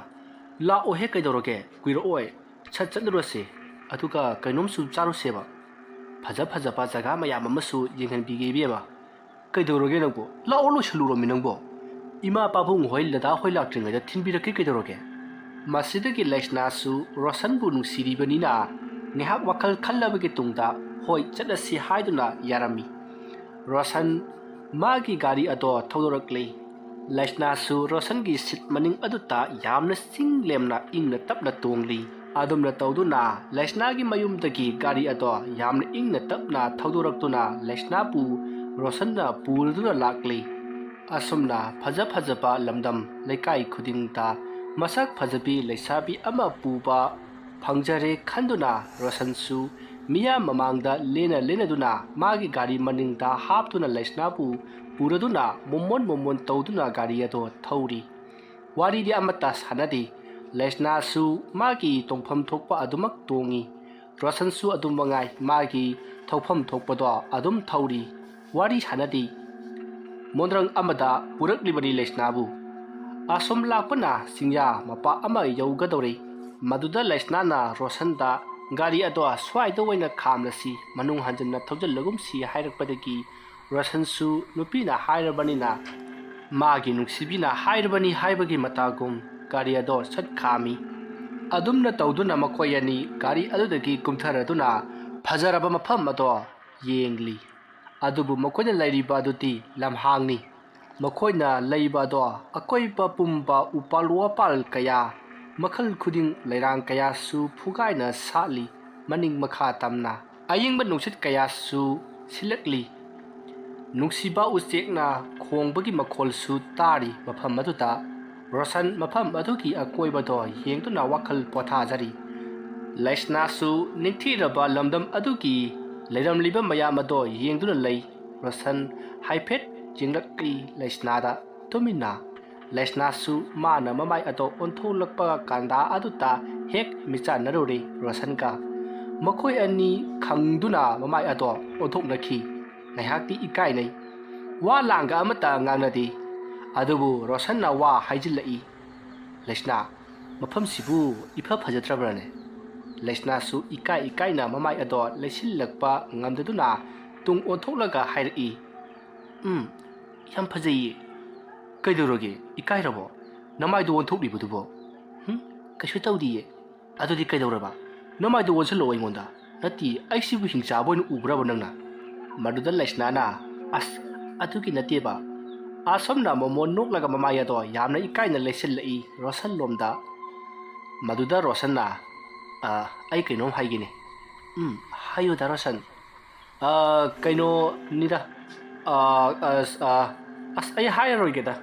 "ꯂꯥꯛꯑꯣꯍꯦ, ꯀꯩꯗꯧꯔꯒꯦ? ꯀꯨꯏꯔꯛꯑꯣꯏ꯫ ꯁꯠ ꯆꯠꯂꯨꯔꯁꯦ꯫ ꯑꯗꯨꯒ ꯀꯩꯅꯣꯝꯁꯨ ꯆꯥꯔꯨꯁꯦꯕ꯫ ꯐꯖ ꯐꯖꯕ ꯖꯒꯥ ꯃꯌꯥꯝ ꯑꯃꯁꯨ ꯌꯦꯡꯍꯟꯕꯤꯒꯦ ꯏꯕꯦꯝꯃ꯫" "ꯀꯩꯗꯧꯔꯒꯦ ꯅꯪꯕꯣ? ꯂꯥꯛꯑꯣ, ꯂꯣꯏꯁꯜꯂꯨꯔꯣꯃꯤ ꯅꯪꯕꯣ꯫ ꯏꯃꯥ ꯄꯥꯕꯨꯡ ꯍꯣꯏ, ꯗꯗꯥ ꯍꯣꯏ ꯂꯥꯛꯇ꯭ꯔꯤꯉꯩꯗ ꯊꯤꯟꯕꯤꯔꯛꯀꯦ, ꯀꯩꯗꯧꯔꯒꯦ?" ꯃꯁꯤꯗꯒꯤ ꯂꯩꯁꯅꯥꯁꯨ ꯔꯣꯁꯟꯕꯨ ꯅꯨꯡꯁꯤꯔꯤꯕꯅꯤꯅ ꯉꯥꯏꯍꯥꯛ ꯋꯥꯈꯜ ꯈꯜꯂꯕꯒꯤ ꯇꯨꯡꯗ ꯍꯣꯏ ꯆꯠꯂꯁꯤ ꯍꯥꯏꯗꯨꯅ ꯌꯥꯔꯝꯃꯤ꯫ ꯔꯣꯁꯟ ꯃꯥꯒꯤ ꯒꯥꯔꯤ ꯑꯗꯣ ꯊꯧꯗꯣꯔꯛꯂꯤ꯫ ꯂꯩꯁꯅꯥꯁꯨ ꯔꯣꯁꯟꯒꯤ ꯁꯤꯠ ꯃꯅꯤꯡ ꯑꯗꯨꯗ ꯌꯥꯝꯅ ꯆꯤꯡ ꯂꯦꯝꯅ ꯏꯪꯅ ꯇꯞꯅ ꯇꯣꯡꯂꯤ꯫ ꯑꯗꯨꯝꯅ ꯇꯧꯗꯨꯅ ꯂꯩꯁꯅꯥꯒꯤ ꯃꯌꯨꯝꯗꯒꯤ ꯒꯥꯔꯤ ꯑꯗꯣ ꯌꯥꯝꯅ ꯏꯪꯅ ꯇꯞꯅ ꯊꯧꯗꯣꯔꯛꯇꯨꯅ ꯂꯩꯁꯅꯥꯕꯨ ꯔꯣꯁꯟꯅ ꯄꯨꯔꯗꯨꯅ ꯂꯥꯛꯂꯤ꯫ ꯑꯁꯨꯝꯅ ꯐꯖ ꯐꯖꯕ ꯂꯝꯗꯝ ꯂꯩꯀꯥꯏ ꯈꯨꯗꯤꯡꯗ ꯃꯁꯛ ꯐꯖꯕꯤ ꯂꯩꯁꯥꯕꯤ ꯑꯃ ꯄꯨꯕ ꯐꯪꯖꯔꯦ ꯈꯟꯗꯨꯅ ꯔꯣꯁꯟꯁꯨ ꯃꯤꯌꯥꯝ ꯃꯃꯥꯡꯗ ꯂꯦꯟꯅ ꯂꯦꯟꯅꯗꯨꯅ ꯃꯥꯒꯤ ꯒꯥꯔꯤ ꯃꯅꯤꯡꯗ ꯍꯥꯞꯇꯨꯅ ꯂꯩꯁꯅꯥꯕꯨ ꯄꯨꯔꯗꯨꯅ ꯃꯣꯃꯣꯟ ꯃꯣꯃꯣꯟ ꯇꯧꯗꯨꯅ ꯒꯥꯔꯤ ꯑꯗꯣ ꯊꯧꯔꯤ꯫ ꯋꯥꯔꯤꯗꯤ ꯑꯃꯠꯇ ꯁꯥꯟꯅꯗꯦ꯫ ꯂꯩꯁꯅꯥꯁꯨ ꯃꯥꯒꯤ ꯇꯣꯡꯐꯝ ꯊꯣꯛꯄ ꯑꯗꯨꯃꯛ ꯇꯣꯡꯉꯤ꯫ ꯔꯣꯁꯟꯁꯨ ꯑꯗꯨꯝ ꯃꯉꯥꯏ ꯃꯥꯒꯤ ꯊꯧꯐꯝ ꯊꯣꯛꯄꯗꯣ ꯑꯗꯨꯝ ꯊꯧꯔꯤ꯫ ꯋꯥꯔꯤ ꯁꯥꯟꯅꯗꯦ꯫ ꯃꯣꯟꯗ꯭ꯔꯪ ꯑꯃꯗ ꯄꯨꯔꯛꯂꯤꯕꯅꯤ ꯂꯩꯁꯅꯥꯕꯨ꯫ ꯑꯁꯣꯝ ꯂꯥꯛꯄꯅ ꯆꯤꯡꯌꯥ ꯃꯄꯥ ꯑꯃ ꯌꯧꯒꯗꯧꯔꯦ꯫ ꯃꯗꯨꯗ ꯂꯩꯁꯅꯥꯅ ꯔꯣꯁꯟꯗ ꯒꯥꯔꯤ ꯑꯗꯣ ꯁ꯭ꯋꯥꯏꯗ ꯑꯣꯏꯅ ꯈꯥꯝꯂꯁꯤ, ꯃꯅꯨꯡ ꯍꯟꯖꯤꯟꯅ ꯊꯧꯖꯤꯜꯂꯒꯨꯝꯁꯤ ꯍꯥꯏꯔꯛꯄꯗꯒꯤ ꯔꯣꯁꯟꯁꯨ ꯅꯨꯄꯤꯅ ꯍꯥꯏꯔꯕꯅꯤꯅ ꯃꯥꯒꯤ ꯅꯨꯡꯁꯤꯕꯤꯅ ꯍꯥꯏꯔꯕꯅꯤ ꯍꯥꯏꯕꯒꯤ ꯃꯇꯥꯒꯨꯝ ꯒꯥꯔꯤ ꯑꯗꯣ ꯁꯠ ꯈꯥꯝꯃꯤ꯫ ꯑꯗꯨꯝꯅ ꯇꯧꯗꯨꯅ ꯃꯈꯣꯏ ꯑꯅꯤ ꯒꯥꯔꯤ ꯑꯗꯨꯗꯒꯤ ꯀꯨꯝꯊꯔꯗꯨꯅ ꯐꯖꯔꯕ ꯃꯐꯝ ꯑꯗꯣ ꯌꯦꯡꯂꯤ꯫ ꯑꯗꯨꯕꯨ ꯃꯈꯣꯏꯅ ꯂꯩꯔꯤꯕ ꯑꯗꯨꯗꯤ ꯂꯝꯍꯥꯡꯅꯤ꯫ ꯃꯈꯣꯏꯅ ꯂꯩꯕ ꯑꯗꯣ ꯑꯀꯣꯏꯕ ꯄꯨꯝꯕ ꯎꯄꯥꯜ ꯋꯥꯄꯥꯜ ꯀꯌꯥ, ꯃꯈꯜ ꯈꯨꯗꯤꯡ ꯂꯩꯔꯥꯡ ꯀꯌꯥꯁꯨ ꯐꯨꯒꯥꯏꯅ ꯁꯥꯠꯂꯤ꯫ ꯃꯅꯤꯡ ꯃꯈꯥ ꯇꯝꯅ ꯑꯌꯤꯡꯕ ꯅꯨꯡꯁꯤꯠ ꯀꯌꯥꯁꯨ ꯁꯤꯜꯂꯛꯂꯤ꯫ ꯅꯨꯡꯁꯤꯕ ꯎꯆꯦꯛꯅ ꯈꯣꯡꯕꯒꯤ ꯃꯈꯣꯜꯁꯨ ꯇꯥꯔꯤ꯫ ꯃꯐꯝ ꯑꯗꯨꯗ ꯔꯣꯁꯟ ꯃꯐꯝ ꯑꯗꯨꯒꯤ ꯑꯀꯣꯏꯕꯗꯣ ꯌꯦꯡꯗꯨꯅ ꯋꯥꯈꯜ ꯄꯣꯊꯥꯖꯔꯤ꯫ ꯂꯩꯁꯅꯥꯁꯨ ꯅꯤꯡꯊꯤꯔꯕ ꯂꯝꯗꯝ ꯑꯗꯨꯒꯤ ꯂꯩꯔꯝꯂꯤꯕ ꯃꯌꯥꯝ ꯑꯗꯣ ꯌꯦꯡꯗꯨꯅ ꯂꯩ꯫ ꯔꯣꯁꯟ ꯍꯥꯏꯐꯦꯠ ꯌꯦꯡꯂꯛꯂꯤ ꯂꯩꯁꯅꯥꯗ꯫ ꯇꯨꯃꯤꯟꯅ꯫ ꯂꯩꯁꯅꯥꯁꯨ ꯃꯥꯅ ꯃꯃꯥꯏ ꯑꯗꯣ ꯑꯣꯟꯊꯣꯛꯂꯛꯄ ꯀꯥꯟꯗ ꯑꯗꯨꯗ ꯍꯦꯛ ꯃꯤꯆꯥꯟꯅꯔꯨꯔꯦ ꯔꯣꯁꯟꯒ꯫ ꯃꯈꯣꯏ ꯑꯅꯤ ꯈꯪꯗꯨꯅ ꯃꯃꯥꯏ ꯑꯗꯣ ꯑꯣꯟꯊꯣꯛꯅꯈꯤ꯫ ꯉꯥꯏꯍꯥꯛꯇꯤ ꯏꯀꯥꯏꯅꯩ꯫ ꯋꯥ ꯂꯥꯡꯒ ꯑꯃꯠꯇ ꯉꯥꯡꯅꯗꯦ꯫ ꯑꯗꯨꯕꯨ ꯔꯣꯁꯟꯅ ꯋꯥ ꯍꯥꯏꯖꯤꯜꯂꯛꯏ꯫ ꯂꯩꯁꯅꯥ, ꯃꯐꯝꯁꯤꯕꯨ ꯏꯐ ꯐꯖꯗ꯭ꯔꯕ꯭ꯔꯅꯦ? ꯂꯩꯁꯅꯥꯁꯨ ꯏꯀꯥꯏ ꯏꯀꯥꯏꯅ ꯃꯃꯥꯏ ꯑꯗꯣ ꯂꯩꯁꯤꯜꯂꯛꯄ ꯉꯝꯗꯗꯨꯅ ꯇꯨꯡ ꯑꯣꯟꯊꯣꯛꯂꯒ ꯍꯥꯏꯔꯛꯏ, "ꯎꯝ, ꯌꯥꯝ ꯐꯖꯩꯌꯦ꯫ ꯀꯩꯗꯧꯔꯒꯦ? ꯏꯀꯥꯏꯔꯕꯣ? ꯅꯃꯥꯏꯗꯣ ꯑꯣꯟꯊꯣꯛꯂꯤꯕꯗꯨꯕꯣ?" "ꯍꯨꯝ, ꯀꯩꯁꯨ ꯇꯧꯗꯤꯌꯦ꯫ ꯑꯗꯨꯗꯤ ꯀꯩꯗꯧꯔꯕ? ꯅꯃꯥꯏꯗꯣ ꯑꯣꯟꯁꯤꯜꯂꯛꯑꯣ ꯑꯩꯉꯣꯟꯗ꯫ ꯅꯠꯇꯦ, ꯑꯩꯁꯤꯕꯨ ꯍꯤꯡꯆꯥꯕ ꯑꯣꯏꯅ ꯎꯕ꯭ꯔꯕ ꯅꯪꯅ?" ꯃꯗꯨꯗ ꯂꯩꯁꯅꯥꯅ, "ꯑꯁ, ꯑꯗꯨꯒꯤ ꯅꯠꯇꯦꯕ꯫ ꯑꯁꯨꯝꯅ ꯃꯣꯃꯣꯟ ꯅꯣꯛꯂꯒ ꯃꯃꯥꯏ ꯑꯗꯣ ꯌꯥꯝꯅ ꯏꯀꯥꯏꯅ ꯂꯩꯁꯤꯜꯂꯛꯏ ꯔꯣꯁꯟ ꯂꯣꯝꯗ꯫ ꯃꯗꯨꯗ ꯔꯣꯁꯟꯅ, "ꯑ, ꯑꯩ ꯀꯩꯅꯣꯝ ꯍꯥꯏꯒꯦꯅꯦ꯫" "ꯎꯝ, ꯍꯥꯏꯌꯨꯗ ꯔꯣꯁꯟ꯫" "ꯑ, ꯀꯩꯅꯣꯅꯤꯗ, ꯑ, ꯑꯁ, ꯑ, ꯑꯁ, ꯑꯩ ꯍꯥꯏꯔꯔꯣꯏꯒꯦꯗ꯫"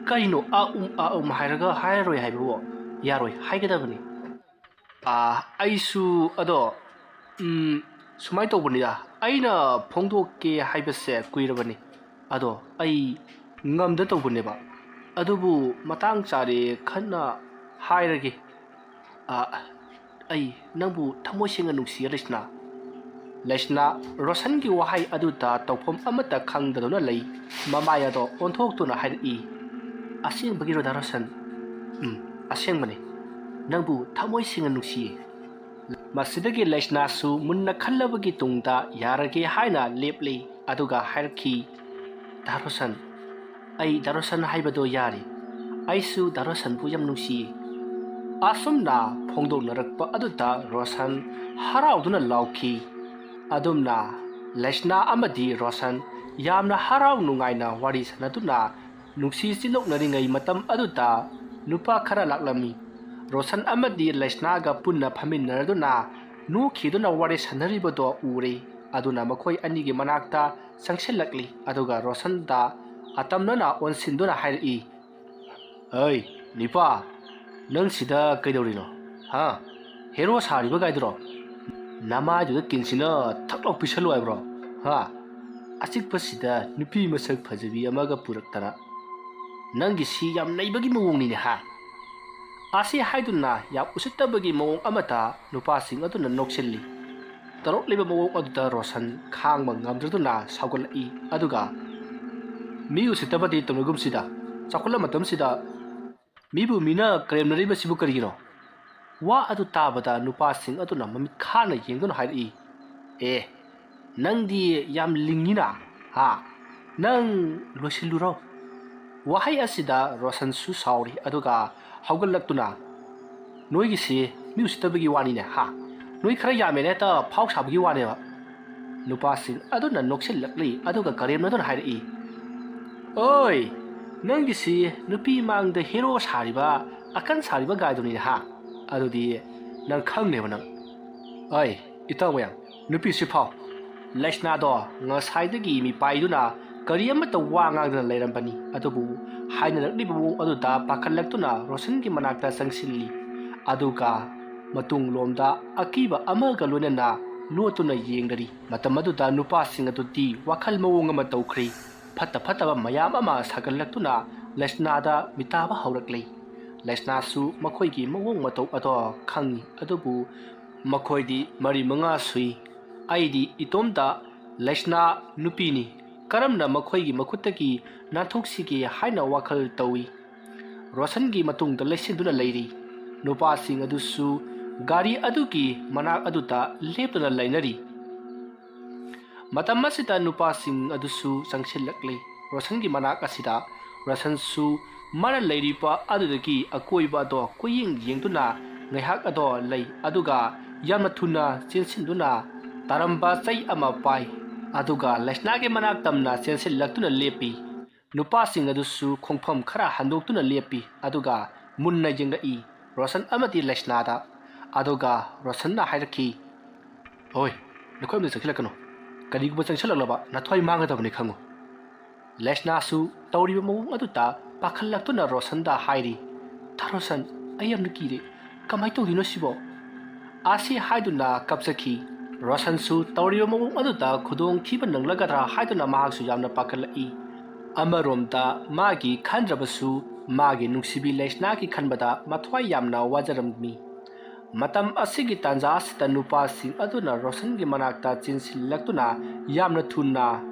"ꯀꯩꯅꯣ ꯑ ꯎꯝ, ꯑ ꯎꯝ ꯍꯥꯏꯔꯒ ꯍꯥꯏꯔꯔꯣꯏ ꯍꯥꯏꯕꯕꯨ? ꯌꯥꯔꯣꯏ, ꯍꯥꯏꯒꯗꯕꯅꯤ꯫" "ꯑ, ꯑꯩꯁꯨ ꯑꯗꯣ, ꯎꯝ, ꯁꯨꯃꯥꯏꯅ ꯇꯧꯕꯅꯤꯗ, ꯑꯩꯅ ꯐꯣꯡꯗꯣꯛꯀꯦ ꯍꯥꯏꯕꯁꯦ ꯀꯨꯏꯔꯕꯅꯤ, ꯑꯗꯣ ꯑꯩ ꯉꯝꯗ ꯇꯧꯕꯅꯦꯕ꯫ ꯑꯗꯨꯕꯨ ꯃꯇꯥꯡ ꯆꯥꯔꯦ ꯈꯟꯅ ꯍꯥꯏꯔꯒꯦ꯫ ꯑ, ꯑꯩ ꯅꯪꯕꯨ ꯊꯃꯣꯏ ꯁꯦꯡꯅ ꯅꯨꯡꯁꯤꯌꯦ ꯂꯩꯁꯅꯥ꯫" ꯂꯩꯁꯅꯥ ꯔꯣꯁꯟꯒꯤ ꯋꯥꯍꯩ ꯑꯗꯨꯗ ꯇꯧꯐꯝ ꯑꯃꯠꯇ ꯈꯪꯗꯗꯨꯅ ꯂꯩ꯫ ꯃꯃꯥꯏ ꯑꯗꯣ ꯑꯣꯟꯊꯣꯛꯇꯨꯅ ꯍꯥꯏꯔꯛꯏ, "ꯑꯁꯦꯡꯕꯒꯤꯔꯣ ꯗꯥ ꯔꯣꯁꯟ?" "ꯎꯝ, ꯑꯁꯦꯡꯕꯅꯤ꯫ ꯅꯪꯕꯨ ꯊꯃꯣꯏ ꯁꯦꯡꯅ ꯅꯨꯡꯁꯤꯌꯦ꯫" ꯃꯁꯤꯗꯒꯤ ꯂꯩꯁꯅꯥꯁꯨ ꯃꯨꯟꯅ ꯈꯜꯂꯕꯒꯤ ꯇꯨꯡꯗ ꯌꯥꯔꯒꯦ ꯍꯥꯏꯅ ꯂꯦꯞꯂꯤ꯫ ꯑꯗꯨꯒ ꯍꯥꯏꯔꯛꯈꯤ, "ꯗꯥ ꯔꯣꯁꯟ, ꯑꯩ ꯗꯥ ꯔꯣꯁꯟ ꯍꯥꯏꯕꯗꯣ ꯌꯥꯔꯦ꯫ ꯑꯩꯁꯨ ꯗꯥ ꯔꯣꯁꯟꯕꯨ ꯌꯥꯝ ꯅꯨꯡꯁꯤꯌꯦ꯫" ꯑꯁꯨꯝꯅ ꯐꯣꯡꯗꯣꯛꯅꯔꯛꯄ ꯑꯗꯨꯗ ꯔꯣꯁꯟ ꯍꯔꯥꯎꯗꯨꯅ ꯂꯥꯎꯈꯤ꯫ ꯑꯗꯨꯝꯅ ꯂꯩꯁꯅꯥ ꯑꯃꯗꯤ ꯔꯣꯁꯟ ꯌꯥꯝꯅ ꯍꯔꯥꯎ ꯅꯨꯡꯉꯥꯏꯅ ꯋꯥꯔꯤ ꯁꯥꯟꯅꯗꯨꯅ ꯅꯨꯡꯁꯤ ꯆꯤꯜꯂꯣꯛꯅꯔꯤꯉꯩ ꯃꯇꯝ ꯑꯗꯨꯗ ꯅꯨꯄꯥ ꯈꯔ ꯂꯥꯛꯂꯝꯃꯤ꯫ ꯔꯣꯁꯟ ꯑꯃꯗꯤ ꯂꯩꯁꯅꯥꯒ ꯄꯨꯟꯅ ꯐꯝꯃꯤꯟꯅꯔꯗꯨꯅ ꯅꯣꯛꯈꯤꯗꯨꯅ ꯋꯥꯔꯤ ꯁꯥꯟꯅꯔꯤꯕꯗꯣ ꯎꯔꯦ꯫ ꯑꯗꯨꯅ ꯃꯈꯣꯏ ꯑꯅꯤꯒꯤ ꯃꯅꯥꯛꯇ ꯆꯪꯁꯤꯜꯂꯛꯂꯤ꯫ ꯑꯗꯨꯒ ꯔꯣꯁꯟꯗ ꯑꯇꯝꯅꯅ ꯑꯣꯟꯁꯤꯟꯗꯨꯅ ꯍꯥꯏꯔꯛꯏ, "ꯑꯩ, ꯅꯤꯄꯥ, ꯅꯪ ꯁꯤꯗ ꯀꯩꯗꯧꯔꯤꯅꯣ? ꯍꯥ? ꯍꯦꯔꯣ ꯁꯥꯔꯤꯕ ꯒꯥꯏꯗꯨꯔꯣ? ꯅꯃꯥꯏꯗꯨꯗ ꯀꯤꯟꯁꯤꯅ ꯊꯛ ꯂꯥꯎ ꯄꯤꯁꯜꯂꯨ ꯍꯥꯏꯕ꯭ꯔꯣ? ꯍꯥ? ꯑꯆꯤꯛꯄꯁꯤꯗ ꯅꯨꯄꯤ ꯃꯁꯛ ꯐꯖꯕꯤ ꯑꯃꯒ ꯄꯨꯔꯛꯇꯅ꯫ ꯅꯪꯒꯤꯁꯤ ꯌꯥꯝ ꯅꯩꯕꯒꯤ ꯃꯑꯣꯡꯅꯤꯅꯦ, ꯍꯥ?" ꯑꯁꯤ ꯍꯥꯏꯗꯨꯅ ꯌꯥꯝ ꯎꯁꯤꯠꯇꯕꯒꯤ ꯃꯑꯣꯡ ꯑꯃꯗ ꯅꯨꯄꯥꯁꯤꯡ ꯑꯗꯨꯅ ꯅꯣꯛꯁꯤꯜꯂꯤ꯫ ꯇꯧꯔꯛꯂꯤꯕ ꯃꯑꯣꯡ ꯑꯗꯨꯗ ꯔꯣꯁꯟ ꯈꯥꯡꯕ ꯉꯝꯗ꯭ꯔꯗꯨꯅ ꯁꯥꯎꯒꯠꯂꯛꯏ꯫ ꯑꯗꯨꯒ, "ꯃꯤ ꯎꯁꯤꯠꯇꯕꯗꯤ ꯇꯧꯅꯒꯨꯝꯁꯤꯗ, ꯆꯥꯎꯈꯠꯂ ꯃꯇꯝꯁꯤꯗ ꯃꯤꯕꯨ ꯃꯤꯅ ꯀꯔꯦꯝꯅꯔꯤꯕꯁꯤꯕꯨ ꯀꯔꯤꯒꯤꯅꯣ?" ꯋꯥ ꯑꯗꯨ ꯇꯥꯕꯗ ꯅꯨꯄꯥꯁꯤꯡ ꯑꯗꯨꯅ ꯃꯃꯤꯠ ꯈꯥꯅ ꯌꯦꯡꯗꯨꯅ ꯍꯥꯏꯔꯛꯏ, "ꯑꯦ, ꯅꯪꯗꯤ ꯌꯥꯝ ꯂꯤꯡꯉꯤꯅ, ꯍꯥ? ꯅꯪ ꯂꯣꯏꯁꯤꯜꯂꯨꯔꯣ꯫" ꯋꯥꯍꯩ ꯑꯁꯤꯗ ꯔꯣꯁꯟꯁꯨ ꯁꯥꯎꯔꯤ, ꯑꯗꯨꯒ ꯍꯧꯒꯠꯂꯛꯇꯨꯅ, "ꯅꯣꯏꯒꯤꯁꯤ ꯃꯤ ꯎꯁꯤꯠꯇꯕꯒꯤ ꯋꯥꯅꯤꯅꯦ, ꯍꯥ? ꯅꯣꯏ ꯈꯔ ꯌꯥꯝꯃꯦꯅ ꯍꯦꯛꯇ ꯐꯥꯎ ꯁꯥꯕꯒꯤ ꯋꯥꯅꯦꯕ꯫" ꯅꯨꯄꯥꯁꯤꯡ ꯑꯗꯨꯅ ꯅꯣꯛꯁꯤꯜꯂꯛꯂꯤ, ꯑꯗꯨꯒ ꯀꯔꯦꯝꯅꯗꯨꯅ ꯍꯥꯏꯔꯛꯏ, ꯑꯣꯏ, ꯅꯪꯒꯤꯁꯤ ꯅꯨꯄꯤ ꯃꯥꯡꯗ ꯍꯦꯔꯣ ꯁꯥꯔꯤꯕ, ꯑꯀꯟ ꯁꯥꯔꯤꯕ ꯒꯥꯏꯗꯨꯅꯤꯅꯦ ꯍꯥ? ꯑꯗꯨꯗꯤ ꯅꯪ ꯈꯪꯅꯦꯕ ꯅꯪ꯫ ꯑꯩ, ꯏꯇꯥꯎ ꯃꯌꯥꯝ, ꯅꯨꯄꯤꯁꯤ ꯐꯥꯎ꯫ ꯂꯩꯁꯅꯥꯗꯣ ꯉꯁꯥꯏꯗꯒꯤ ꯃꯤꯄꯥꯏꯗꯨꯅ ꯀꯔꯤ ꯑꯃꯠꯇ ꯋꯥ ꯉꯥꯡꯗꯅ ꯂꯩꯔꯝꯕꯅꯤ, ꯑꯗꯨꯕꯨ ꯍꯥꯏꯅꯔꯛꯂꯤꯕ ꯃꯑꯣꯡ ꯑꯗꯨꯗ ꯄꯥꯈꯠꯂꯛꯇꯨꯅ ꯔꯣꯁꯟꯒꯤ ꯃꯅꯥꯛꯇ ꯆꯪꯁꯤꯜꯂꯤ꯫ ꯑꯗꯨꯒ ꯃꯇꯨꯡꯂꯣꯝꯗ ꯑꯀꯤꯕ ꯑꯃꯒ ꯂꯣꯏꯅꯅ ꯂꯣꯠꯇꯨꯅ ꯌꯦꯡꯅꯔꯤ꯫ ꯃꯇꯝ ꯑꯗꯨꯗ ꯅꯨꯄꯥꯁꯤꯡ ꯑꯗꯨꯗꯤ ꯋꯥꯈꯜ ꯃꯑꯣꯡ ꯑꯃ ꯇꯧꯈ꯭ꯔꯦ꯫ ꯐꯠꯇ ꯐꯠꯇꯕ ꯃꯌꯥꯝ ꯑꯃ ꯁꯥꯒꯠꯂꯛꯇꯨꯅ ꯂꯩꯁꯅꯥꯗ ꯃꯤꯇꯥꯕ ꯍꯧꯔꯛꯂꯦ꯫ ꯂꯩꯁꯅꯥꯁꯨ ꯃꯈꯣꯏꯒꯤ ꯃꯑꯣꯡ ꯃꯇꯧ ꯑꯗꯣ ꯈꯪꯏ, ꯑꯗꯨꯕꯨ ꯃꯈꯣꯏꯗꯤ ꯃꯔꯤ ꯃꯉꯥ ꯁꯨꯏ꯫ ꯑꯩꯗꯤ ꯏꯇꯣꯝꯇ ꯂꯩꯁꯅꯥ ꯅꯨꯄꯤꯅꯤ꯫ ꯀꯔꯝꯅ ꯃꯈꯣꯏꯒꯤ ꯃꯈꯨꯠꯇꯒꯤ ꯅꯥꯟꯊꯣꯛꯁꯤꯒꯦ ꯍꯥꯏꯅ ꯋꯥꯈꯜ ꯇꯧꯏ꯫ ꯔꯣꯁꯟꯒꯤ ꯃꯇꯨꯡꯗ ꯂꯩꯁꯤꯟꯗꯨꯅ ꯂꯩꯔꯤ꯫ ꯅꯨꯄꯥꯁꯤꯡ ꯑꯗꯨꯁꯨ ꯒꯥꯔꯤ ꯑꯗꯨꯒꯤ ꯃꯅꯥꯛ ꯑꯗꯨꯗ ꯂꯦꯞꯇꯨꯅ ꯂꯩꯅꯔꯤ꯫ ꯃꯇꯝ ꯑꯁꯤꯗ ꯅꯨꯄꯥꯁꯤꯡ ꯑꯗꯨꯁꯨ ꯆꯪꯁꯤꯜꯂꯛꯂꯤ ꯔꯣꯁꯟꯒꯤ ꯃꯅꯥꯛ ꯑꯁꯤꯗ꯫ ꯔꯣꯁꯟꯁꯨ ꯃꯥꯅ ꯂꯩꯔꯤꯕ ꯑꯗꯨꯗꯒꯤ ꯑꯀꯣꯏꯕ ꯑꯗꯣ ꯀꯣꯏꯌꯦꯡ ꯌꯦꯡꯗꯨꯅ ꯉꯥꯏꯍꯥꯛ ꯑꯗꯣ ꯂꯩ, ꯑꯗꯨꯒ ꯌꯥꯝꯅ ꯊꯨꯅ ꯆꯦꯟꯁꯤꯟꯗꯨꯅ ꯇꯥꯔꯝꯕ ꯆꯩ ꯑꯃ ꯄꯥꯏ꯫ ꯑꯗꯨꯒ ꯂꯩꯁꯅꯥꯒꯤ ꯃꯅꯥꯛ ꯇꯝꯅ ꯆꯦꯟꯁꯤꯜꯂꯛꯇꯨꯅ ꯂꯦꯞꯄꯤ꯫ ꯅꯨꯄꯥꯁꯤꯡ ꯑꯗꯨꯁꯨ ꯈꯣꯡꯐꯝ ꯈꯔ ꯍꯟꯗꯣꯛꯇꯨꯅ ꯂꯦꯞꯄꯤ, ꯑꯗꯨꯒ ꯃꯨꯟꯅ ꯌꯦꯡꯂꯛꯏ꯫ ꯔꯣꯁꯟ ꯑꯃꯗꯤ ꯂꯩꯁꯅꯥꯗ꯫ ꯑꯗꯨꯒ ꯔꯣꯁꯟꯅ ꯍꯥꯏꯔꯛꯈꯤ, "ꯍꯣꯏ, ꯅꯈꯣꯏ ꯑꯃꯗꯤ ꯆꯪꯁꯤꯜꯂꯛꯀꯅꯨ꯫ ꯀꯔꯤꯒꯨꯝꯕ ꯆꯪꯁꯤꯜꯂꯛꯂꯕ ꯅꯊ꯭ꯋꯥꯏ ꯃꯥꯡꯒꯗꯕꯅꯤ ꯈꯪꯉꯨ꯫" ꯂꯩꯁꯅꯥꯁꯨ ꯇꯧꯔꯤꯕ ꯃꯑꯣꯡ ꯑꯗꯨꯗ ꯄꯥꯈꯠꯂꯛꯇꯨꯅ ꯔꯣꯁꯟꯗ ꯍꯥꯏꯔꯤ, "ꯇꯥ ꯔꯣꯁꯟ, ꯑꯩ ꯌꯥꯝꯅ ꯀꯤꯔꯦ꯫ ꯀꯃꯥꯏꯅ ꯇꯧꯗꯣꯏꯅꯣ ꯁꯤꯕꯣ?" ꯑꯁꯤ ꯍꯥꯏꯗꯨꯅ ꯀꯞꯆꯈꯤ꯫ ꯔꯣꯁꯟꯁꯨ ꯇꯧꯔꯤꯕ ꯃꯑꯣꯡ ꯑꯗꯨꯗ ꯈꯨꯗꯣꯡ ꯊꯤꯕ ꯅꯪꯂꯒꯗ꯭ꯔꯥ ꯍꯥꯏꯗꯨꯅ ꯃꯍꯥꯛꯁꯨ ꯌꯥꯝꯅ ꯄꯥꯈꯠꯂꯛꯏ꯫ ꯑꯃꯔꯣꯝꯗ ꯃꯥꯒꯤ ꯈꯟꯗ꯭ꯔꯕꯁꯨ ꯃꯥꯒꯤ ꯅꯨꯡꯁꯤꯕꯤ ꯂꯩꯁꯅꯥꯒꯤ ꯈꯟꯕꯗ ꯃꯊ꯭ꯋꯥꯏ ꯌꯥꯝꯅ ꯋꯥꯖꯔꯝꯃꯤ꯫ ꯃꯇꯝ ꯑꯁꯤꯒꯤ ꯇꯥꯟꯖꯥ ꯑꯁꯤꯗ ꯅꯨꯄꯥꯁꯤꯡ ꯑꯗꯨꯅ ꯔꯣꯁꯟꯒꯤ ꯃꯅꯥꯛꯇ ꯆꯦꯟꯁꯤꯜꯂꯛꯇꯨꯅ ꯌꯥꯝꯅ ꯊꯨꯅ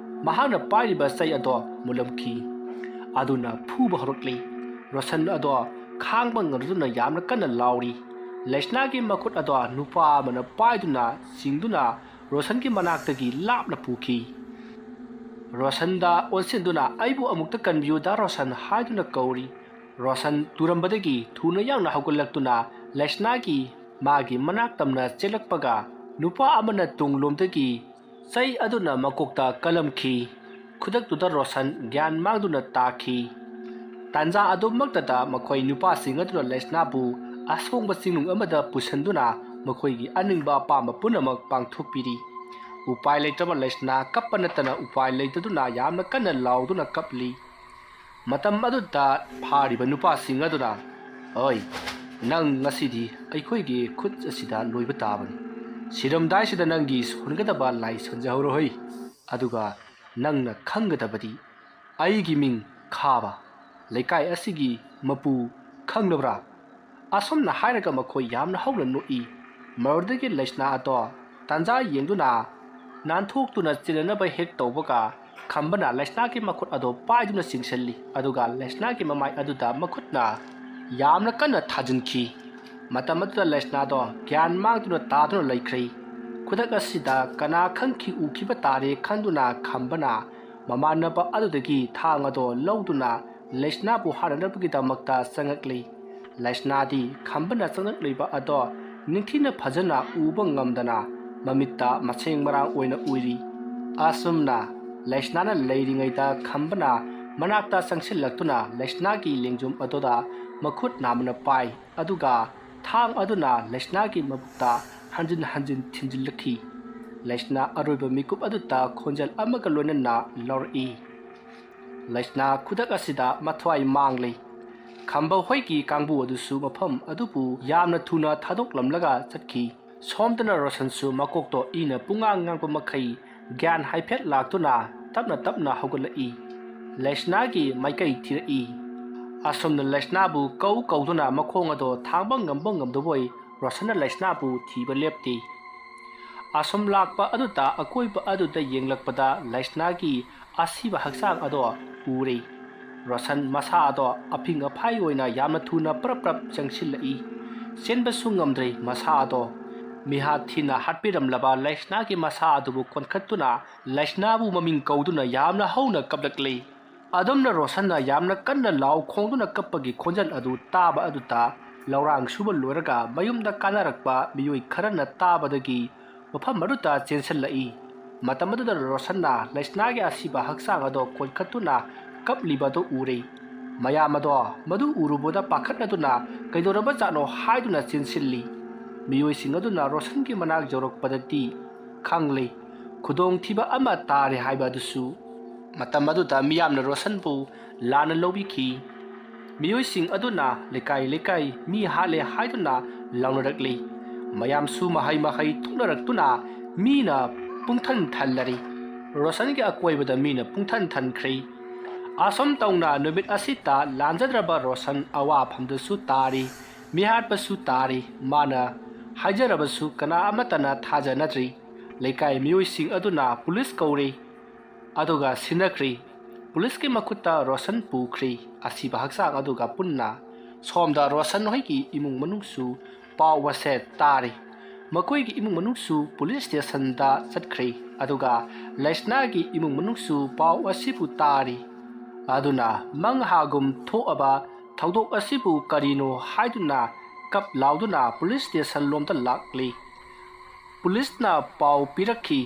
ꯃꯍꯥꯛꯅ ꯄꯥꯏꯔꯤꯕ ꯆꯩ ꯑꯗꯣ ꯃꯨꯜꯂꯝꯈꯤ꯫ ꯑꯗꯨꯅ ꯐꯨꯕ ꯍꯧꯔꯛꯂꯤ꯫ ꯔꯣꯁꯟ ꯑꯗꯣ ꯈꯥꯡꯕ ꯉꯝꯗꯨꯅ ꯌꯥꯝꯅ ꯀꯟꯅ ꯂꯥꯎꯔꯤ꯫ ꯂꯩꯁꯅꯥꯒꯤ ꯃꯈꯨꯠ ꯑꯗꯣ ꯅꯨꯄꯥ ꯑꯃꯅ ꯄꯥꯏꯗꯨꯅ ꯆꯤꯡꯗꯨꯅ ꯔꯣꯁꯟꯒꯤ ꯃꯅꯥꯛꯇꯒꯤ ꯂꯥꯞꯅ ꯄꯨꯈꯤ꯫ ꯔꯣꯁꯟꯗ ꯑꯣꯟꯁꯤꯟꯗꯨꯅ, "ꯑꯩꯕꯨ ꯑꯃꯨꯛꯇ ꯀꯟꯕꯤꯌꯨ, ꯗꯥ ꯔꯣꯁꯟ," ꯍꯥꯏꯗꯨꯅ ꯀꯧꯔꯤ꯫ ꯔꯣꯁꯟ ꯇꯨꯔꯝꯕꯗꯒꯤ ꯊꯨꯅ ꯌꯥꯡꯅ ꯍꯧꯒꯠꯂꯛꯇꯨꯅ ꯂꯩꯁꯅꯥꯒꯤ ꯃꯥꯒꯤ ꯃꯅꯥꯛ ꯇꯝꯅ ꯆꯦꯜꯂꯛꯄꯒ ꯅꯨꯄꯥ ꯑꯃꯅ ꯇꯨꯡꯂꯣꯝꯗꯒꯤ ꯆꯩ ꯑꯗꯨꯅ ꯃꯀꯣꯛꯇ ꯀꯜꯂꯝꯈꯤ꯫ ꯈꯨꯗꯛꯇꯨꯗ ꯔꯣꯁꯟ ꯒ꯭ꯌꯥꯟ ꯃꯥꯡꯗꯨꯅ ꯇꯥꯈꯤ꯫ ꯇꯥꯟꯖꯥ ꯑꯗꯨꯃꯛꯇꯗ ꯃꯈꯣꯏ ꯅꯨꯄꯥꯁꯤꯡ ꯑꯗꯨꯅ ꯂꯩꯁꯅꯥꯕꯨ ꯑꯁꯣꯡꯕ ꯆꯤꯡꯅꯨꯡ ꯑꯃꯗ ꯄꯨꯁꯤꯟꯗꯨꯅ ꯃꯈꯣꯏꯒꯤ ꯑꯅꯤꯡꯕ ꯑꯄꯥꯝꯕ ꯄꯨꯝꯅꯃꯛ ꯄꯥꯡꯊꯣꯛꯄꯤꯔꯤ꯫ ꯎꯄꯥꯏ ꯂꯩꯇ꯭ꯔꯕ ꯂꯩꯁꯅꯥ ꯀꯞꯄ ꯅꯠꯇꯅ ꯎꯄꯥꯏ ꯂꯩꯇꯗꯨꯅ ꯌꯥꯝꯅ ꯀꯟꯅ ꯂꯥꯎꯗꯨꯅ ꯀꯞꯂꯤ꯫ ꯃꯇꯝ ꯑꯗꯨꯗ ꯐꯥꯔꯤꯕ ꯅꯨꯄꯥꯁꯤꯡ ꯑꯗꯨꯅ, "ꯑꯣꯏ, ꯅꯪ ꯉꯁꯤꯗꯤ ꯑꯩꯈꯣꯏꯒꯤ ꯈꯨꯠ ꯑꯁꯤꯗ ꯂꯣꯏꯕ ꯇꯥꯕꯅꯤ꯫ ꯁꯤꯔꯝꯗꯥꯏꯁꯤꯗ ꯅꯪꯒꯤ ꯁꯣꯟꯒꯗꯕ ꯂꯥꯏ ꯁꯣꯟꯖꯍꯧꯔꯣꯏ꯫ ꯑꯗꯨꯒ ꯅꯪꯅ ꯈꯪꯒꯗꯕꯗꯤ ꯑꯩꯒꯤ ꯃꯤꯡ ꯈꯥꯕ꯫ ꯂꯩꯀꯥꯏ ꯑꯁꯤꯒꯤ ꯃꯄꯨ ꯈꯪꯂꯕ꯭ꯔꯥ?" ꯑꯁꯨꯝꯅ ꯍꯥꯏꯔꯒ ꯃꯈꯣꯏ ꯌꯥꯝꯅ ꯍꯧꯅ ꯅꯣꯛꯏ꯫ ꯃꯗꯨꯗꯒꯤ ꯂꯩꯁꯅꯥ ꯑꯗꯣ ꯇꯥꯟꯖꯥ ꯌꯦꯡꯗꯨꯅ ꯅꯥꯟꯊꯣꯛꯇꯨꯅ ꯆꯦꯟꯅꯅꯕ ꯍꯦꯛ ꯇꯧꯕꯒ, ꯈꯝꯕꯅ ꯂꯩꯁꯅꯥꯒꯤ ꯃꯈꯨꯠ ꯑꯗꯣ ꯄꯥꯏꯗꯨꯅ ꯆꯤꯡꯁꯤꯜꯂꯤ, ꯑꯗꯨꯒ ꯂꯩꯁꯅꯥꯒꯤ ꯃꯃꯥꯏ ꯑꯗꯨꯗ ꯃꯈꯨꯠꯅ ꯌꯥꯝꯅ ꯀꯟꯅ ꯊꯥꯖꯤꯟꯈꯤ꯫ ꯃꯇꯝ ꯑꯗꯨꯗ ꯂꯩꯁꯅꯥꯗꯣ ꯒ꯭ꯌꯥꯟ ꯃꯥꯡꯗꯨꯅ ꯇꯥꯗꯨꯅ ꯂꯩꯈ꯭ꯔꯦ꯫ ꯈꯨꯗꯛ ꯑꯁꯤꯗ ꯀꯅꯥ ꯈꯪꯈꯤ ꯎꯈꯤꯕ ꯇꯥꯔꯦ ꯈꯟꯗꯨꯅ ꯈꯝꯕꯅ ꯃꯃꯥꯟꯅꯕ ꯑꯗꯨꯗꯒꯤ ꯊꯥꯡ ꯑꯗꯣ ꯂꯧꯗꯨꯅ ꯂꯩꯁꯅꯥꯕꯨ ꯍꯥꯠꯅꯅꯕꯒꯤꯗꯃꯛꯇ ꯆꯪꯉꯛꯂꯤ꯫ ꯂꯩꯁꯅꯥꯗꯤ ꯈꯝꯕꯅ ꯆꯪꯂꯛꯂꯤꯕ ꯑꯗꯣ ꯅꯤꯡꯊꯤꯅ ꯐꯖꯅ ꯎꯕ ꯉꯝꯗꯅ ꯃꯃꯤꯠꯇ ꯃꯁꯦꯡ ꯃꯔꯥꯡ ꯑꯣꯏꯅ ꯎꯔꯤ꯫ ꯑꯁꯨꯝꯅ ꯂꯩꯁꯅꯥꯅ ꯂꯩꯔꯤꯉꯩꯗ ꯈꯝꯕꯅ ꯃꯅꯥꯛꯇ ꯆꯪꯁꯤꯜꯂꯛꯇꯨꯅ ꯂꯩꯁꯅꯥꯒꯤ ꯂꯦꯡꯖꯨꯝ ꯑꯗꯨꯗ ꯃꯈꯨꯠ ꯅꯥꯝꯃꯅ ꯄꯥꯏ, ꯑꯗꯨꯒ ꯊꯥꯡ ꯑꯗꯨꯅ ꯂꯩꯁꯅꯥꯒꯤ ꯃꯕꯨꯛꯇ ꯍꯟꯖꯤꯟ ꯍꯟꯖꯤꯟ ꯊꯤꯟꯖꯤꯜꯂꯛꯈꯤ꯫ ꯂꯩꯁꯅꯥ ꯑꯔꯣꯏꯕ ꯃꯤꯀꯨꯞ ꯑꯗꯨꯗ ꯈꯣꯟꯖꯦꯜ ꯑꯃꯒ ꯂꯣꯏꯅꯅ ꯂꯧꯔꯛꯏ꯫ ꯂꯩꯁꯅꯥ ꯈꯨꯗꯛ ꯑꯁꯤꯗ ꯃꯊ꯭ꯋꯥꯏ ꯃꯥꯡꯂꯦ꯫ ꯈꯝꯕ ꯍꯣꯏꯒꯤ ꯀꯥꯡꯕꯨ ꯑꯗꯨꯁꯨ ꯃꯐꯝ ꯑꯗꯨꯕꯨ ꯌꯥꯝꯅ ꯊꯨꯅ ꯊꯥꯗꯣꯛꯂꯝꯂꯒ ꯆꯠꯈꯤ꯫ ꯁꯣꯝꯗꯅ ꯔꯣꯁꯟꯁꯨ ꯃꯀꯣꯛꯇꯣ ꯏꯅ ꯄꯨꯡꯉꯥꯡ ꯉꯥꯡꯕ ꯃꯈꯩ ꯒ꯭ꯌꯥꯟ ꯍꯥꯏꯐꯦꯠ ꯂꯥꯛꯇꯨꯅ ꯇꯞꯅ ꯇꯞꯅ ꯍꯧꯒꯠꯂꯛꯏ꯫ ꯂꯩꯁꯅꯥꯒꯤ ꯃꯥꯏꯀꯩ ꯊꯤꯔꯛꯏ꯫ ꯑꯁꯣꯝꯅ ꯂꯩꯁꯅꯥꯕꯨ ꯀꯧ ꯀꯧꯗꯨꯅ ꯃꯈꯣꯡ ꯑꯗꯣ ꯊꯥꯡꯕ ꯉꯝꯕ ꯉꯝꯗꯕꯣꯏ ꯔꯣꯁꯟꯅ ꯂꯩꯁꯅꯥꯕꯨ ꯊꯤꯕ ꯂꯦꯞꯇꯦ꯫ ꯑꯁꯣꯝ ꯂꯥꯛꯄ ꯑꯗꯨꯗ ꯑꯀꯣꯏꯕ ꯑꯗꯨꯗ ꯌꯦꯡꯂꯛꯄꯗ ꯂꯩꯁꯅꯥꯒꯤ ꯑꯁꯤꯕ ꯍꯛꯆꯥꯡ ꯑꯗꯣ ꯎꯔꯦ꯫ ꯔꯣꯁꯟ ꯃꯁꯥ ꯑꯗꯣ ꯑꯐꯤꯡ ꯑꯐꯥꯏ ꯑꯣꯏꯅ ꯌꯥꯝꯅ ꯊꯨꯅ ꯄ꯭ꯔꯞ ꯄ꯭ꯔꯞ ꯆꯪꯁꯤꯜꯂꯛꯏ꯫ ꯆꯦꯟꯕꯁꯨ ꯉꯝꯗ꯭ꯔꯦ ꯃꯁꯥ ꯑꯗꯣ꯫ ꯃꯤꯍꯥꯠ ꯊꯤꯅ ꯍꯥꯠꯄꯤꯔꯝꯂꯕ ꯂꯩꯁꯅꯥꯒꯤ ꯃꯁꯥ ꯑꯗꯨꯕꯨ ꯀꯣꯟꯈꯠꯇꯨꯅ ꯂꯩꯁꯅꯥꯕꯨ ꯃꯃꯤꯡ ꯀꯧꯗꯨꯅ ꯌꯥꯝꯅ ꯍꯧꯅ ꯀꯞꯂꯛꯂꯤ꯫ ꯑꯗꯨꯝꯅ ꯔꯣꯁꯟꯅ ꯌꯥꯝꯅ ꯀꯟꯅ ꯂꯥꯎ ꯈꯣꯡꯗꯨꯅ ꯀꯞꯄꯒꯤ ꯈꯣꯟꯖꯦꯜ ꯑꯗꯨ ꯇꯥꯕ ꯑꯗꯨꯗ ꯂꯧꯔꯥꯡ ꯁꯨꯕ ꯂꯣꯏꯔꯒ ꯃꯌꯨꯝꯗ ꯀꯥꯅꯔꯛꯄ ꯃꯤꯑꯣꯏ ꯈꯔꯅ ꯇꯥꯕꯗꯒꯤ ꯃꯐꯝ ꯑꯗꯨꯗ ꯆꯦꯟꯁꯤꯜꯂꯛꯏ꯫ ꯃꯇꯝ ꯑꯗꯨꯗ ꯔꯣꯁꯟꯅ ꯂꯩꯁꯅꯥꯒꯤ ꯑꯁꯤꯕ ꯍꯛꯆꯥꯡ ꯑꯗꯣ ꯀꯣꯟꯈꯠꯇꯨꯅ ꯀꯞꯂꯤꯕ ꯑꯗꯨ ꯎꯔꯦ꯫ ꯃꯌꯥꯝ ꯑꯗꯣ ꯃꯗꯨ ꯎꯔꯨꯕꯗ ꯄꯥꯈꯠꯅꯗꯨꯅ ꯀꯩꯗꯧꯔꯕꯖꯥꯠꯅꯣ ꯍꯥꯏꯗꯨꯅ ꯆꯦꯟꯁꯤꯜꯂꯤ꯫ ꯃꯤꯑꯣꯏꯁꯤꯡ ꯑꯗꯨꯅ ꯔꯣꯁꯟꯒꯤ ꯃꯅꯥꯛ ꯌꯧꯔꯛꯄꯗꯗꯤ ꯈꯪꯂꯦ, ꯈꯨꯗꯣꯡꯊꯤꯕ ꯑꯃ ꯇꯥꯔꯦ ꯍꯥꯏꯕ ꯑꯗꯨꯁꯨ꯫ ꯃꯇꯝ ꯑꯗꯨꯗ ꯃꯤꯌꯥꯝꯅ ꯔꯣꯁꯟꯕꯨ ꯂꯥꯟꯅ ꯂꯧꯕꯤꯈꯤ꯫ ꯃꯤꯑꯣꯏꯁꯤꯡ ꯑꯗꯨꯅ ꯂꯩꯀꯥꯏ ꯂꯩꯀꯥꯏ ꯃꯤ ꯍꯥꯠꯂꯦ ꯍꯥꯏꯗꯨꯅ ꯂꯥꯎꯅꯔꯛꯂꯤ꯫ ꯃꯌꯥꯝꯁꯨ ꯃꯍꯩ ꯃꯍꯩ ꯊꯣꯛꯅꯔꯛꯇꯨꯅ ꯃꯤꯅ ꯄꯨꯡꯊꯟ ꯊꯜꯂꯔꯤ꯫ ꯔꯣꯁꯟꯒꯤ ꯑꯀꯣꯏꯕꯗ ꯃꯤꯅ ꯄꯨꯡꯊꯟ ꯊꯟꯈ꯭ꯔꯦ꯫ ꯑꯁꯨꯝ ꯇꯧꯅ ꯅꯨꯃꯤꯠ ꯑꯁꯤꯗ ꯂꯥꯟꯖꯗ꯭ꯔꯕ ꯔꯣꯁꯟ ꯑꯋꯥꯐꯝꯗꯁꯨ ꯇꯥꯔꯤ, ꯃꯤꯍꯥꯠꯄꯁꯨ ꯇꯥꯔꯤ꯫ ꯃꯥꯅ ꯍꯥꯏꯖꯔꯕꯁꯨ ꯀꯅꯥ ꯑꯃꯠꯇꯅ ꯊꯥꯖꯅꯗ꯭ꯔꯤ꯫ ꯂꯩꯀꯥꯏ ꯃꯤꯑꯣꯏꯁꯤꯡ ꯑꯗꯨꯅ ꯄꯨꯂꯤꯁ ꯀꯧꯔꯤ꯫ ꯑꯗꯨꯒ ꯁꯤꯟꯅꯈ꯭ꯔꯤ꯫ ꯄꯨꯂꯤꯁꯀꯤ ꯃꯈꯨꯠꯇ ꯔꯣꯁꯟ ꯄꯨꯈ꯭ꯔꯤ, ꯑꯁꯤꯕ ꯍꯛꯆꯥꯡ ꯑꯗꯨꯒ ꯄꯨꯟꯅ꯫ ꯁꯣꯝꯗ ꯔꯣꯁꯟ ꯍꯣꯏꯒꯤ ꯏꯃꯨꯡ ꯃꯅꯨꯡꯁꯨ ꯄꯥꯎ ꯑꯁꯦ ꯇꯥꯔꯤ꯫ ꯃꯈꯣꯏꯒꯤ ꯏꯃꯨꯡ ꯃꯅꯨꯡꯁꯨ ꯄꯨꯂꯤꯁ ꯁ꯭ꯇꯦꯁꯟꯗ ꯆꯠꯈ꯭ꯔꯤ, ꯑꯗꯨꯒ ꯂꯩꯁꯅꯥꯒꯤ ꯏꯃꯨꯡ ꯃꯅꯨꯡꯁꯨ ꯄꯥꯎ ꯑꯁꯤꯕꯨ ꯇꯥꯔꯤ꯫ ꯑꯗꯨꯅ ꯃꯪ ꯍꯥꯒꯨꯝ ꯊꯣꯛꯑꯕ ꯊꯧꯗꯣꯛ ꯑꯁꯤꯕꯨ ꯀꯔꯤꯅꯣ ꯍꯥꯏꯗꯨꯅ ꯀꯞ ꯂꯥꯎꯗꯨꯅ ꯄꯨꯂꯤꯁ ꯁ꯭ꯇꯦꯁꯟ ꯂꯣꯝꯗ ꯂꯥꯛꯂꯤ꯫ ꯄꯨꯂꯤꯁꯅ ꯄꯥꯎ ꯄꯤꯔꯛꯈꯤ,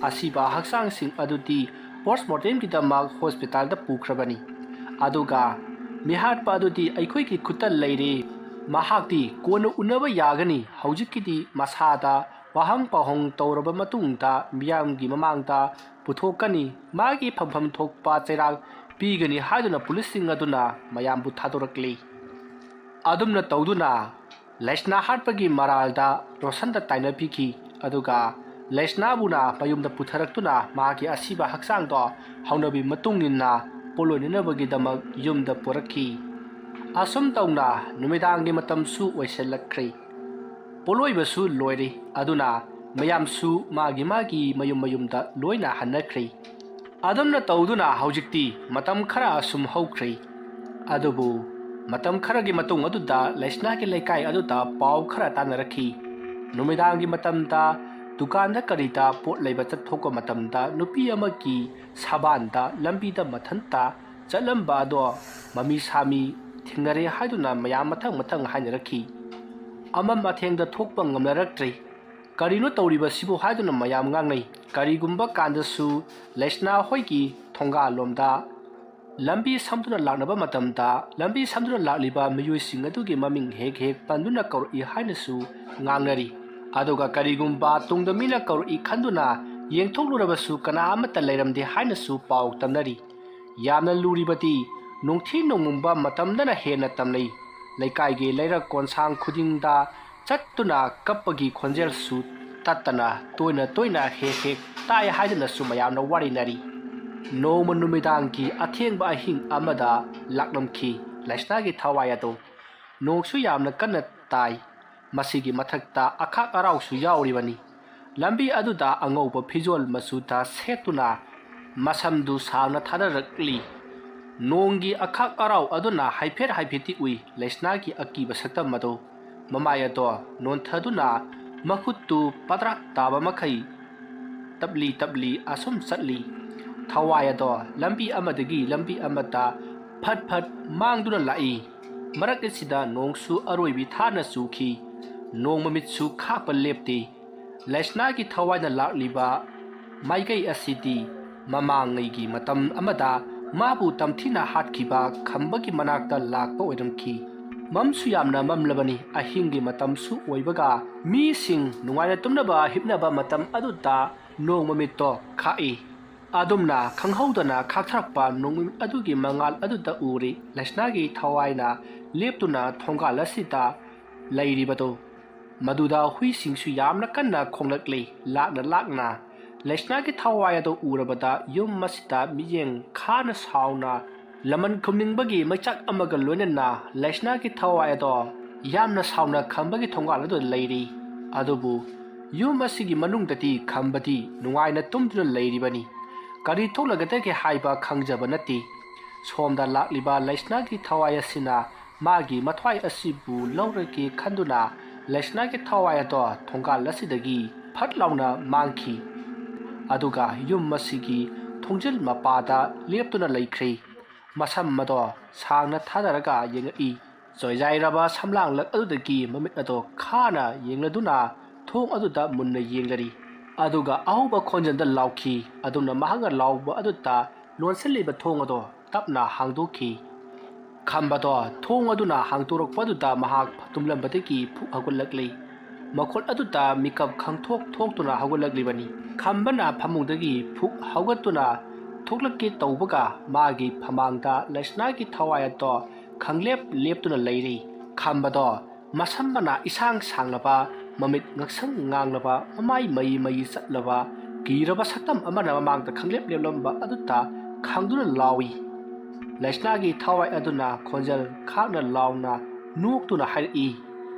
ꯑꯁꯤꯕ ꯍꯛꯆꯥꯡꯁꯤꯡ ꯑꯗꯨꯗꯤ ꯄꯣꯁꯃꯣꯔꯇꯦꯝꯒꯤꯗꯃꯛ ꯍꯣꯁꯄꯤꯇꯥꯜꯗ ꯄꯨꯈ꯭ꯔꯕꯅꯤ꯫ ꯑꯗꯨꯒ ꯃꯤꯍꯥꯠꯄ ꯑꯗꯨꯗꯤ ꯑꯩꯈꯣꯏꯒꯤ ꯈꯨꯠꯇ ꯂꯩꯔꯦ꯫ ꯃꯍꯥꯛꯇꯤ ꯀꯣꯟꯅ ꯎꯅꯕ ꯌꯥꯒꯅꯤ꯫ ꯍꯧꯖꯤꯛꯀꯤꯗꯤ ꯃꯁꯥꯗ ꯋꯥꯍꯪ ꯄꯥꯎꯍꯪ ꯇꯧꯔꯕ ꯃꯇꯨꯡꯗ ꯃꯤꯌꯥꯝꯒꯤ ꯃꯃꯥꯡꯗ ꯄꯨꯊꯣꯛꯀꯅꯤ꯫ ꯃꯥꯒꯤ ꯐꯪꯐꯝ ꯊꯣꯛꯄ ꯆꯩꯔꯥꯛ ꯄꯤꯒꯅꯤ ꯍꯥꯏꯗꯨꯅ ꯄꯨꯂꯤꯁꯁꯤꯡ ꯑꯗꯨꯅ ꯃꯌꯥꯝꯕꯨ ꯊꯥꯗꯣꯔꯛꯂꯤ꯫ ꯑꯗꯨꯝꯅ ꯇꯧꯗꯨꯅ ꯂꯩꯁꯅꯥ ꯍꯥꯠꯄꯒꯤ ꯃꯔꯥꯜꯗ ꯔꯣꯁꯟꯗ ꯇꯥꯏꯅꯕꯤꯈꯤ꯫ ꯑꯗꯨꯒ ꯂꯩꯁꯅꯥꯕꯨꯅ ꯃꯌꯨꯝꯗ ꯄꯨꯊꯔꯛꯇꯨꯅ ꯃꯍꯥꯛꯀꯤ ꯑꯁꯤꯕ ꯍꯛꯆꯥꯡꯗꯣ ꯍꯧꯅꯕꯤ ꯃꯇꯨꯡ ꯏꯟꯅ ꯄꯣꯠꯂꯣꯏꯅꯅꯕꯒꯤꯗꯃꯛ ꯌꯨꯝꯗ ꯄꯨꯔꯛꯈꯤ꯫ ꯑꯁꯨꯝ ꯇꯧꯅ ꯅꯨꯃꯤꯗꯥꯡꯒꯤ ꯃꯇꯝꯁꯨ ꯑꯣꯏꯁꯤꯜꯂꯛꯈ꯭ꯔꯦ꯫ ꯄꯣꯠꯂꯣꯏꯕꯁꯨ ꯂꯣꯏꯔꯦ꯫ ꯑꯗꯨꯅ ꯃꯌꯥꯝꯁꯨ ꯃꯥꯒꯤ ꯃꯥꯒꯤ ꯃꯌꯨꯝ ꯃꯌꯨꯝꯗ ꯂꯣꯏꯅ ꯍꯟꯅꯈ꯭ꯔꯦ꯫ ꯑꯗꯨꯝꯅ ꯇꯧꯗꯨꯅ ꯍꯧꯖꯤꯛꯇꯤ ꯃꯇꯝ ꯈꯔ ꯑꯁꯨꯝ ꯍꯧꯈ꯭ꯔꯦ꯫ ꯑꯗꯨꯕꯨ ꯃꯇꯝ ꯈꯔꯒꯤ ꯃꯇꯨꯡ ꯑꯗꯨꯗ ꯂꯩꯁꯅꯥꯒꯤ ꯂꯩꯀꯥꯏ ꯑꯗꯨꯗ ꯄꯥꯎ ꯈꯔ ꯇꯥꯅꯔꯛꯈꯤ꯫ ꯅꯨꯃꯤꯗꯥꯡꯒꯤ ꯃꯇꯝꯗ ꯗꯨꯀꯥꯟꯗ ꯀꯔꯤꯗ ꯄꯣꯠ ꯂꯩꯕ ꯆꯠꯊꯣꯛꯄ ꯃꯇꯝꯗ ꯅꯨꯄꯤ ꯑꯃꯒꯤ ꯁꯕꯥꯟꯗ ꯂꯝꯕꯤꯗ ꯃꯊꯟꯇ ꯆꯠꯂꯝꯕ ꯑꯗꯣ ꯃꯃꯤ ꯁꯥꯃꯤ ꯊꯦꯡꯅꯔꯦ ꯍꯥꯏꯗꯨꯅ ꯃꯌꯥꯝ ꯃꯊꯪ ꯃꯊꯪ ꯍꯥꯏꯅꯔꯛꯈꯤ꯫ ꯑꯃꯝ ꯑꯊꯦꯡꯗ ꯊꯣꯛꯄ ꯉꯝꯅꯔꯛꯇ꯭ꯔꯦ꯫ "ꯀꯔꯤꯅꯣ ꯇꯧꯔꯤꯕꯁꯤꯕꯨ?" ꯍꯥꯏꯗꯨꯅ ꯃꯌꯥꯝ ꯉꯥꯡꯅꯩ꯫ ꯀꯔꯤꯒꯨꯝꯕ ꯀꯥꯟꯗꯁꯨ ꯂꯩꯁꯅꯥ ꯍꯣꯏꯒꯤ ꯊꯣꯡꯒꯥꯜꯂꯣꯝꯗ ꯂꯝꯕꯤ ꯁꯝꯗꯨꯅ ꯂꯥꯛꯅꯕ ꯃꯇꯝꯗ, ꯂꯝꯕꯤ ꯁꯝꯗꯨꯅ ꯂꯥꯛꯂꯤꯕ ꯃꯤꯑꯣꯏꯁꯤꯡ ꯑꯗꯨꯒꯤ ꯃꯃꯤꯡ ꯍꯦꯛ ꯍꯦꯛ ꯄꯟꯗꯨꯅ ꯀꯧꯔꯛꯏ ꯍꯥꯏꯅꯁꯨ ꯉꯥꯡꯅꯔꯤ꯫ ꯑꯗꯨꯒ ꯀꯔꯤꯒꯨꯝꯕ ꯇꯨꯡꯗ ꯃꯤꯅ ꯀꯧꯔꯛꯏ ꯈꯟꯗꯨꯅ ꯌꯦꯡꯊꯣꯛꯂꯨꯔꯕꯁꯨ ꯀꯅꯥ ꯑꯃꯠꯇ ꯂꯩꯔꯝꯗꯦ ꯍꯥꯏꯅꯁꯨ ꯄꯥꯎ ꯇꯝꯅꯔꯤ꯫ ꯌꯥꯝꯅ ꯂꯨꯔꯤꯕꯗꯤ ꯅꯨꯡꯊꯤ ꯅꯣꯡꯃꯪꯕ ꯃꯇꯝꯗꯅ ꯍꯦꯟꯅ ꯇꯝꯅꯩ꯫ ꯂꯩꯀꯥꯏꯒꯤ ꯂꯩꯔꯛ ꯀꯣꯟꯁꯥꯡ ꯈꯨꯗꯤꯡꯗ ꯆꯠꯇꯨꯅ ꯀꯞꯄꯒꯤ ꯈꯣꯟꯖꯦꯜꯁꯨ ꯇꯠꯇꯅ ꯇꯣꯏꯅ ꯇꯣꯏꯅ ꯍꯦꯛ ꯍꯦꯛ ꯇꯥꯏ ꯍꯥꯏꯗꯨꯅꯁꯨ ꯃꯌꯥꯝꯅ ꯋꯥꯔꯤꯅꯔꯤ꯫ ꯅꯣꯡꯃ ꯅꯨꯃꯤꯗꯥꯡꯒꯤ ꯑꯊꯦꯡꯕ ꯑꯍꯤꯡ ꯑꯃꯗ ꯂꯥꯛꯂꯝꯈꯤ ꯂꯩꯁꯅꯥꯒꯤ ꯊꯋꯥꯏ ꯑꯗꯣ꯫ ꯅꯣꯡꯁꯨ ꯌꯥꯝꯅ ꯀꯟꯅ ꯇꯥꯏ꯫ ꯃꯁꯤꯒꯤ ꯃꯊꯛꯇ ꯑꯈꯥꯛ ꯑꯔꯥꯎꯁꯨ ꯌꯥꯎꯔꯤꯕꯅꯤ꯫ ꯂꯝꯕꯤ ꯑꯗꯨꯗ ꯑꯉꯧꯕ ꯐꯤꯖꯣꯜ ꯃꯆꯨꯗ ꯁꯦꯠꯇꯨꯅ ꯃꯁꯝꯗꯨ ꯁꯥꯡꯅ ꯊꯥꯗꯔꯛꯂꯤ꯫ ꯅꯣꯡꯒꯤ ꯑꯈꯥꯛ ꯑꯔꯥꯎ ꯑꯗꯨꯅ ꯍꯥꯏꯐꯦꯠ ꯍꯥꯏꯐꯦꯠꯇꯤ ꯎꯏ ꯂꯩꯁꯅꯥꯒꯤ ꯑꯀꯤꯕ ꯁꯛꯇꯝ ꯑꯗꯨ꯫ ꯃꯃꯥꯏ ꯑꯗꯣ ꯅꯣꯟꯊꯗꯨꯅ ꯃꯈꯨꯠꯇꯨ ꯄꯗ꯭ꯔꯥꯛ ꯇꯥꯕ ꯃꯈꯩ ꯇꯞꯂꯤ ꯇꯞꯂꯤ ꯑꯁꯨꯝ ꯆꯠꯂꯤ꯫ ꯊꯋꯥꯏ ꯑꯗꯣ ꯂꯝꯕꯤ ꯑꯃꯗꯒꯤ ꯂꯝꯕꯤ ꯑꯃꯗ ꯐꯠ ꯐꯠ ꯃꯥꯡꯗꯨꯅ ꯂꯥꯛꯏ꯫ ꯃꯔꯛ ꯑꯁꯤꯗ ꯅꯣꯡꯁꯨ ꯑꯔꯣꯏꯕꯤ ꯊꯥꯅ ꯆꯨꯈꯤ꯫ ꯅꯣꯡ ꯃꯃꯤꯠꯁꯨ ꯈꯥꯛꯄ ꯂꯦꯞꯇꯦ꯫ ꯂꯩꯁꯅꯥꯒꯤ ꯊꯋꯥꯏꯅ ꯂꯥꯛꯂꯤꯕ ꯃꯥꯏꯀꯩ ꯑꯁꯤꯗꯤ ꯃꯃꯥꯡꯉꯩꯒꯤ ꯃꯇꯝ ꯑꯃꯗ ꯃꯥꯕꯨ ꯇꯝꯊꯤꯅ ꯍꯥꯠꯈꯤꯕ ꯈꯝꯕꯒꯤ ꯃꯅꯥꯛꯇ ꯂꯥꯛꯄ ꯑꯣꯏꯔꯝꯈꯤ꯫ ꯃꯝꯁꯨ ꯌꯥꯝꯅ ꯃꯝꯂꯕꯅꯤ, ꯑꯍꯤꯡꯒꯤ ꯃꯇꯝꯁꯨ ꯑꯣꯏꯕꯒ ꯃꯤꯁꯤꯡ ꯅꯨꯡꯉꯥꯏꯅ ꯇꯨꯝꯅꯕ ꯍꯤꯞꯅꯕ ꯃꯇꯝ ꯑꯗꯨꯗ ꯅꯣꯡ ꯃꯃꯤꯠꯇꯣ ꯈꯥꯛꯏ꯫ ꯑꯗꯨꯝꯅ ꯈꯪꯍꯧꯗꯅ ꯈꯥꯛꯊꯔꯛꯄ ꯅꯣꯡ ꯃꯃꯤꯠ ꯑꯗꯨꯒꯤ ꯃꯉꯥꯜ ꯑꯗꯨꯗ ꯎꯔꯤ ꯂꯩꯁꯅꯥꯒꯤ ꯊꯋꯥꯏꯅ ꯂꯦꯞꯇꯨꯅ ꯊꯣꯡꯒꯥꯜ ꯑꯁꯤꯗ ꯂꯩꯔꯤꯕꯗꯨ꯫ ꯃꯗꯨꯗ ꯍꯨꯏꯁꯤꯡꯁꯨ ꯌꯥꯝꯅ ꯀꯟꯅ ꯈꯣꯡꯂꯛꯂꯤ꯫ ꯂꯥꯛꯅ ꯂꯥꯛꯅ ꯂꯩꯁꯅꯥꯒꯤ ꯊꯋꯥꯏ ꯑꯗꯨ ꯎꯔꯕꯗ ꯌꯨꯝ ꯑꯁꯤꯗ ꯃꯤꯠꯌꯦꯡ ꯈꯥꯅ ꯁꯥꯎꯅ ꯂꯃꯟ ꯈꯨꯝꯅꯤꯡꯕꯒꯤ ꯃꯩꯆꯥꯛ ꯑꯃꯒ ꯂꯣꯏꯅꯅ ꯂꯩꯁꯅꯥꯒꯤ ꯊꯋꯥꯏ ꯑꯗꯣ ꯌꯥꯝꯅ ꯁꯥꯎꯅ ꯈꯝꯕꯒꯤ ꯊꯣꯡꯒꯥꯜ ꯑꯗꯨꯗ ꯂꯩꯔꯤ꯫ ꯑꯗꯨꯕꯨ ꯌꯨꯝ ꯑꯁꯤꯒꯤ ꯃꯅꯨꯡꯗꯗꯤ ꯈꯝꯕꯗꯤ ꯅꯨꯡꯉꯥꯏꯅ ꯇꯨꯝꯗꯨꯅ ꯂꯩꯔꯤꯕꯅꯤ꯫ ꯀꯔꯤ ꯊꯣꯛꯂꯒꯗꯒꯦ ꯍꯥꯏꯕ ꯈꯪꯖꯕ ꯅꯠꯇꯦ꯫ ꯁꯣꯝꯗ ꯂꯥꯛꯂꯤꯕ ꯂꯩꯁꯅꯥꯒꯤ ꯊꯋꯥꯏ ꯑꯁꯤꯅ ꯃꯥꯒꯤ ꯃꯊ꯭ꯋꯥꯏ ꯑꯁꯤꯕꯨ ꯂꯧꯔꯒꯦ ꯈꯟꯗꯨꯅ ꯂꯩꯁꯅꯥꯒꯤ ꯊꯋꯥꯏ ꯑꯗꯣ ꯊꯣꯡꯒꯥꯜ ꯑꯁꯤꯗꯒꯤ ꯐꯠ ꯂꯥꯎꯅ ꯃꯥꯡꯈꯤ꯫ ꯑꯗꯨꯒ ꯌꯨꯝ ꯑꯁꯤꯒꯤ ꯊꯣꯡꯖꯤꯜ ꯃꯄꯥꯗ ꯂꯦꯞꯇꯨꯅ ꯂꯩꯈ꯭ꯔꯦ꯫ ꯃꯁꯝ ꯑꯗꯣ ꯁꯥꯡꯅ ꯊꯥꯗꯔꯒ ꯌꯦꯡꯉꯛꯏ꯫ ꯆꯣꯏꯖꯥꯏꯔꯕ ꯁꯝꯂꯥꯡꯂꯛ ꯑꯗꯨꯗꯒꯤ ꯃꯃꯤꯠ ꯑꯗꯣ ꯈꯥꯅ ꯌꯦꯡꯂꯗꯨꯅ ꯊꯣꯡ ꯑꯗꯨꯗ ꯃꯨꯟꯅ ꯌꯦꯡꯂꯔꯤ꯫ ꯑꯗꯨꯒ ꯑꯍꯧꯕ ꯈꯣꯟꯖꯦꯜꯗ ꯂꯥꯎꯈꯤ꯫ ꯑꯗꯨꯝꯅ ꯃꯍꯥꯛꯅ ꯂꯥꯎꯕ ꯑꯗꯨꯗ ꯂꯣꯟꯁꯤꯜꯂꯤꯕ ꯊꯣꯡ ꯑꯗꯣ ꯇꯞꯅ ꯍꯥꯡꯗꯣꯛꯈꯤ꯫ ꯈꯝꯕꯗꯣ ꯊꯣꯡ ꯑꯗꯨꯅ ꯍꯥꯡꯗꯣꯔꯛꯄ ꯑꯗꯨꯗ ꯃꯍꯥꯛ ꯇꯨꯝꯂꯝꯕꯗꯒꯤ ꯐꯨꯛ ꯍꯧꯒꯠꯂꯛꯂꯤ꯫ ꯃꯈꯣꯜ ꯑꯗꯨꯗ ꯃꯤꯀꯞ ꯈꯪꯊꯣꯛ ꯊꯣꯛꯇꯨꯅ ꯍꯧꯒꯠꯂꯛꯂꯤꯕꯅꯤ꯫ ꯈꯝꯕꯅ ꯐꯃꯨꯡꯗꯒꯤ ꯐꯨꯛ ꯍꯧꯒꯠꯇꯨꯅ ꯊꯣꯛꯂꯛꯀꯦ ꯇꯧꯕꯒ ꯃꯥꯒꯤ ꯐꯃꯥꯡꯗ ꯂꯩꯁꯅꯥꯒꯤ ꯊꯋꯥꯏ ꯑꯗꯣ ꯈꯪꯂꯦꯞ ꯂꯦꯞꯇꯨꯅ ꯂꯩꯔꯤ꯫ ꯈꯝꯕꯗꯣ ꯃꯁꯝ ꯃꯅꯥ ꯏꯁꯥꯡ ꯁꯥꯡꯂꯕ, ꯃꯃꯤꯠ ꯉꯛꯁꯪ ꯉꯥꯡꯂꯕ, ꯃꯃꯥꯏ ꯃꯌꯤ ꯃꯌꯤ ꯆꯠꯂꯕ, ꯀꯤꯔꯕ ꯁꯛꯇꯝ ꯑꯃꯅ ꯃꯃꯥꯡꯗ ꯈꯪꯂꯦꯞ ꯂꯦꯞꯂꯝꯕ ꯑꯗꯨꯗ ꯈꯪꯗꯨꯅ ꯂꯥꯎꯏ꯫ ꯂꯩꯁꯅꯥꯒꯤ ꯊꯋꯥꯏ ꯑꯗꯨꯅ ꯈꯣꯟꯖꯦꯜ ꯈꯥꯛꯅ ꯂꯥꯎꯅ ꯅꯣꯛꯇꯨꯅ ꯍꯥꯏꯔꯛꯏ,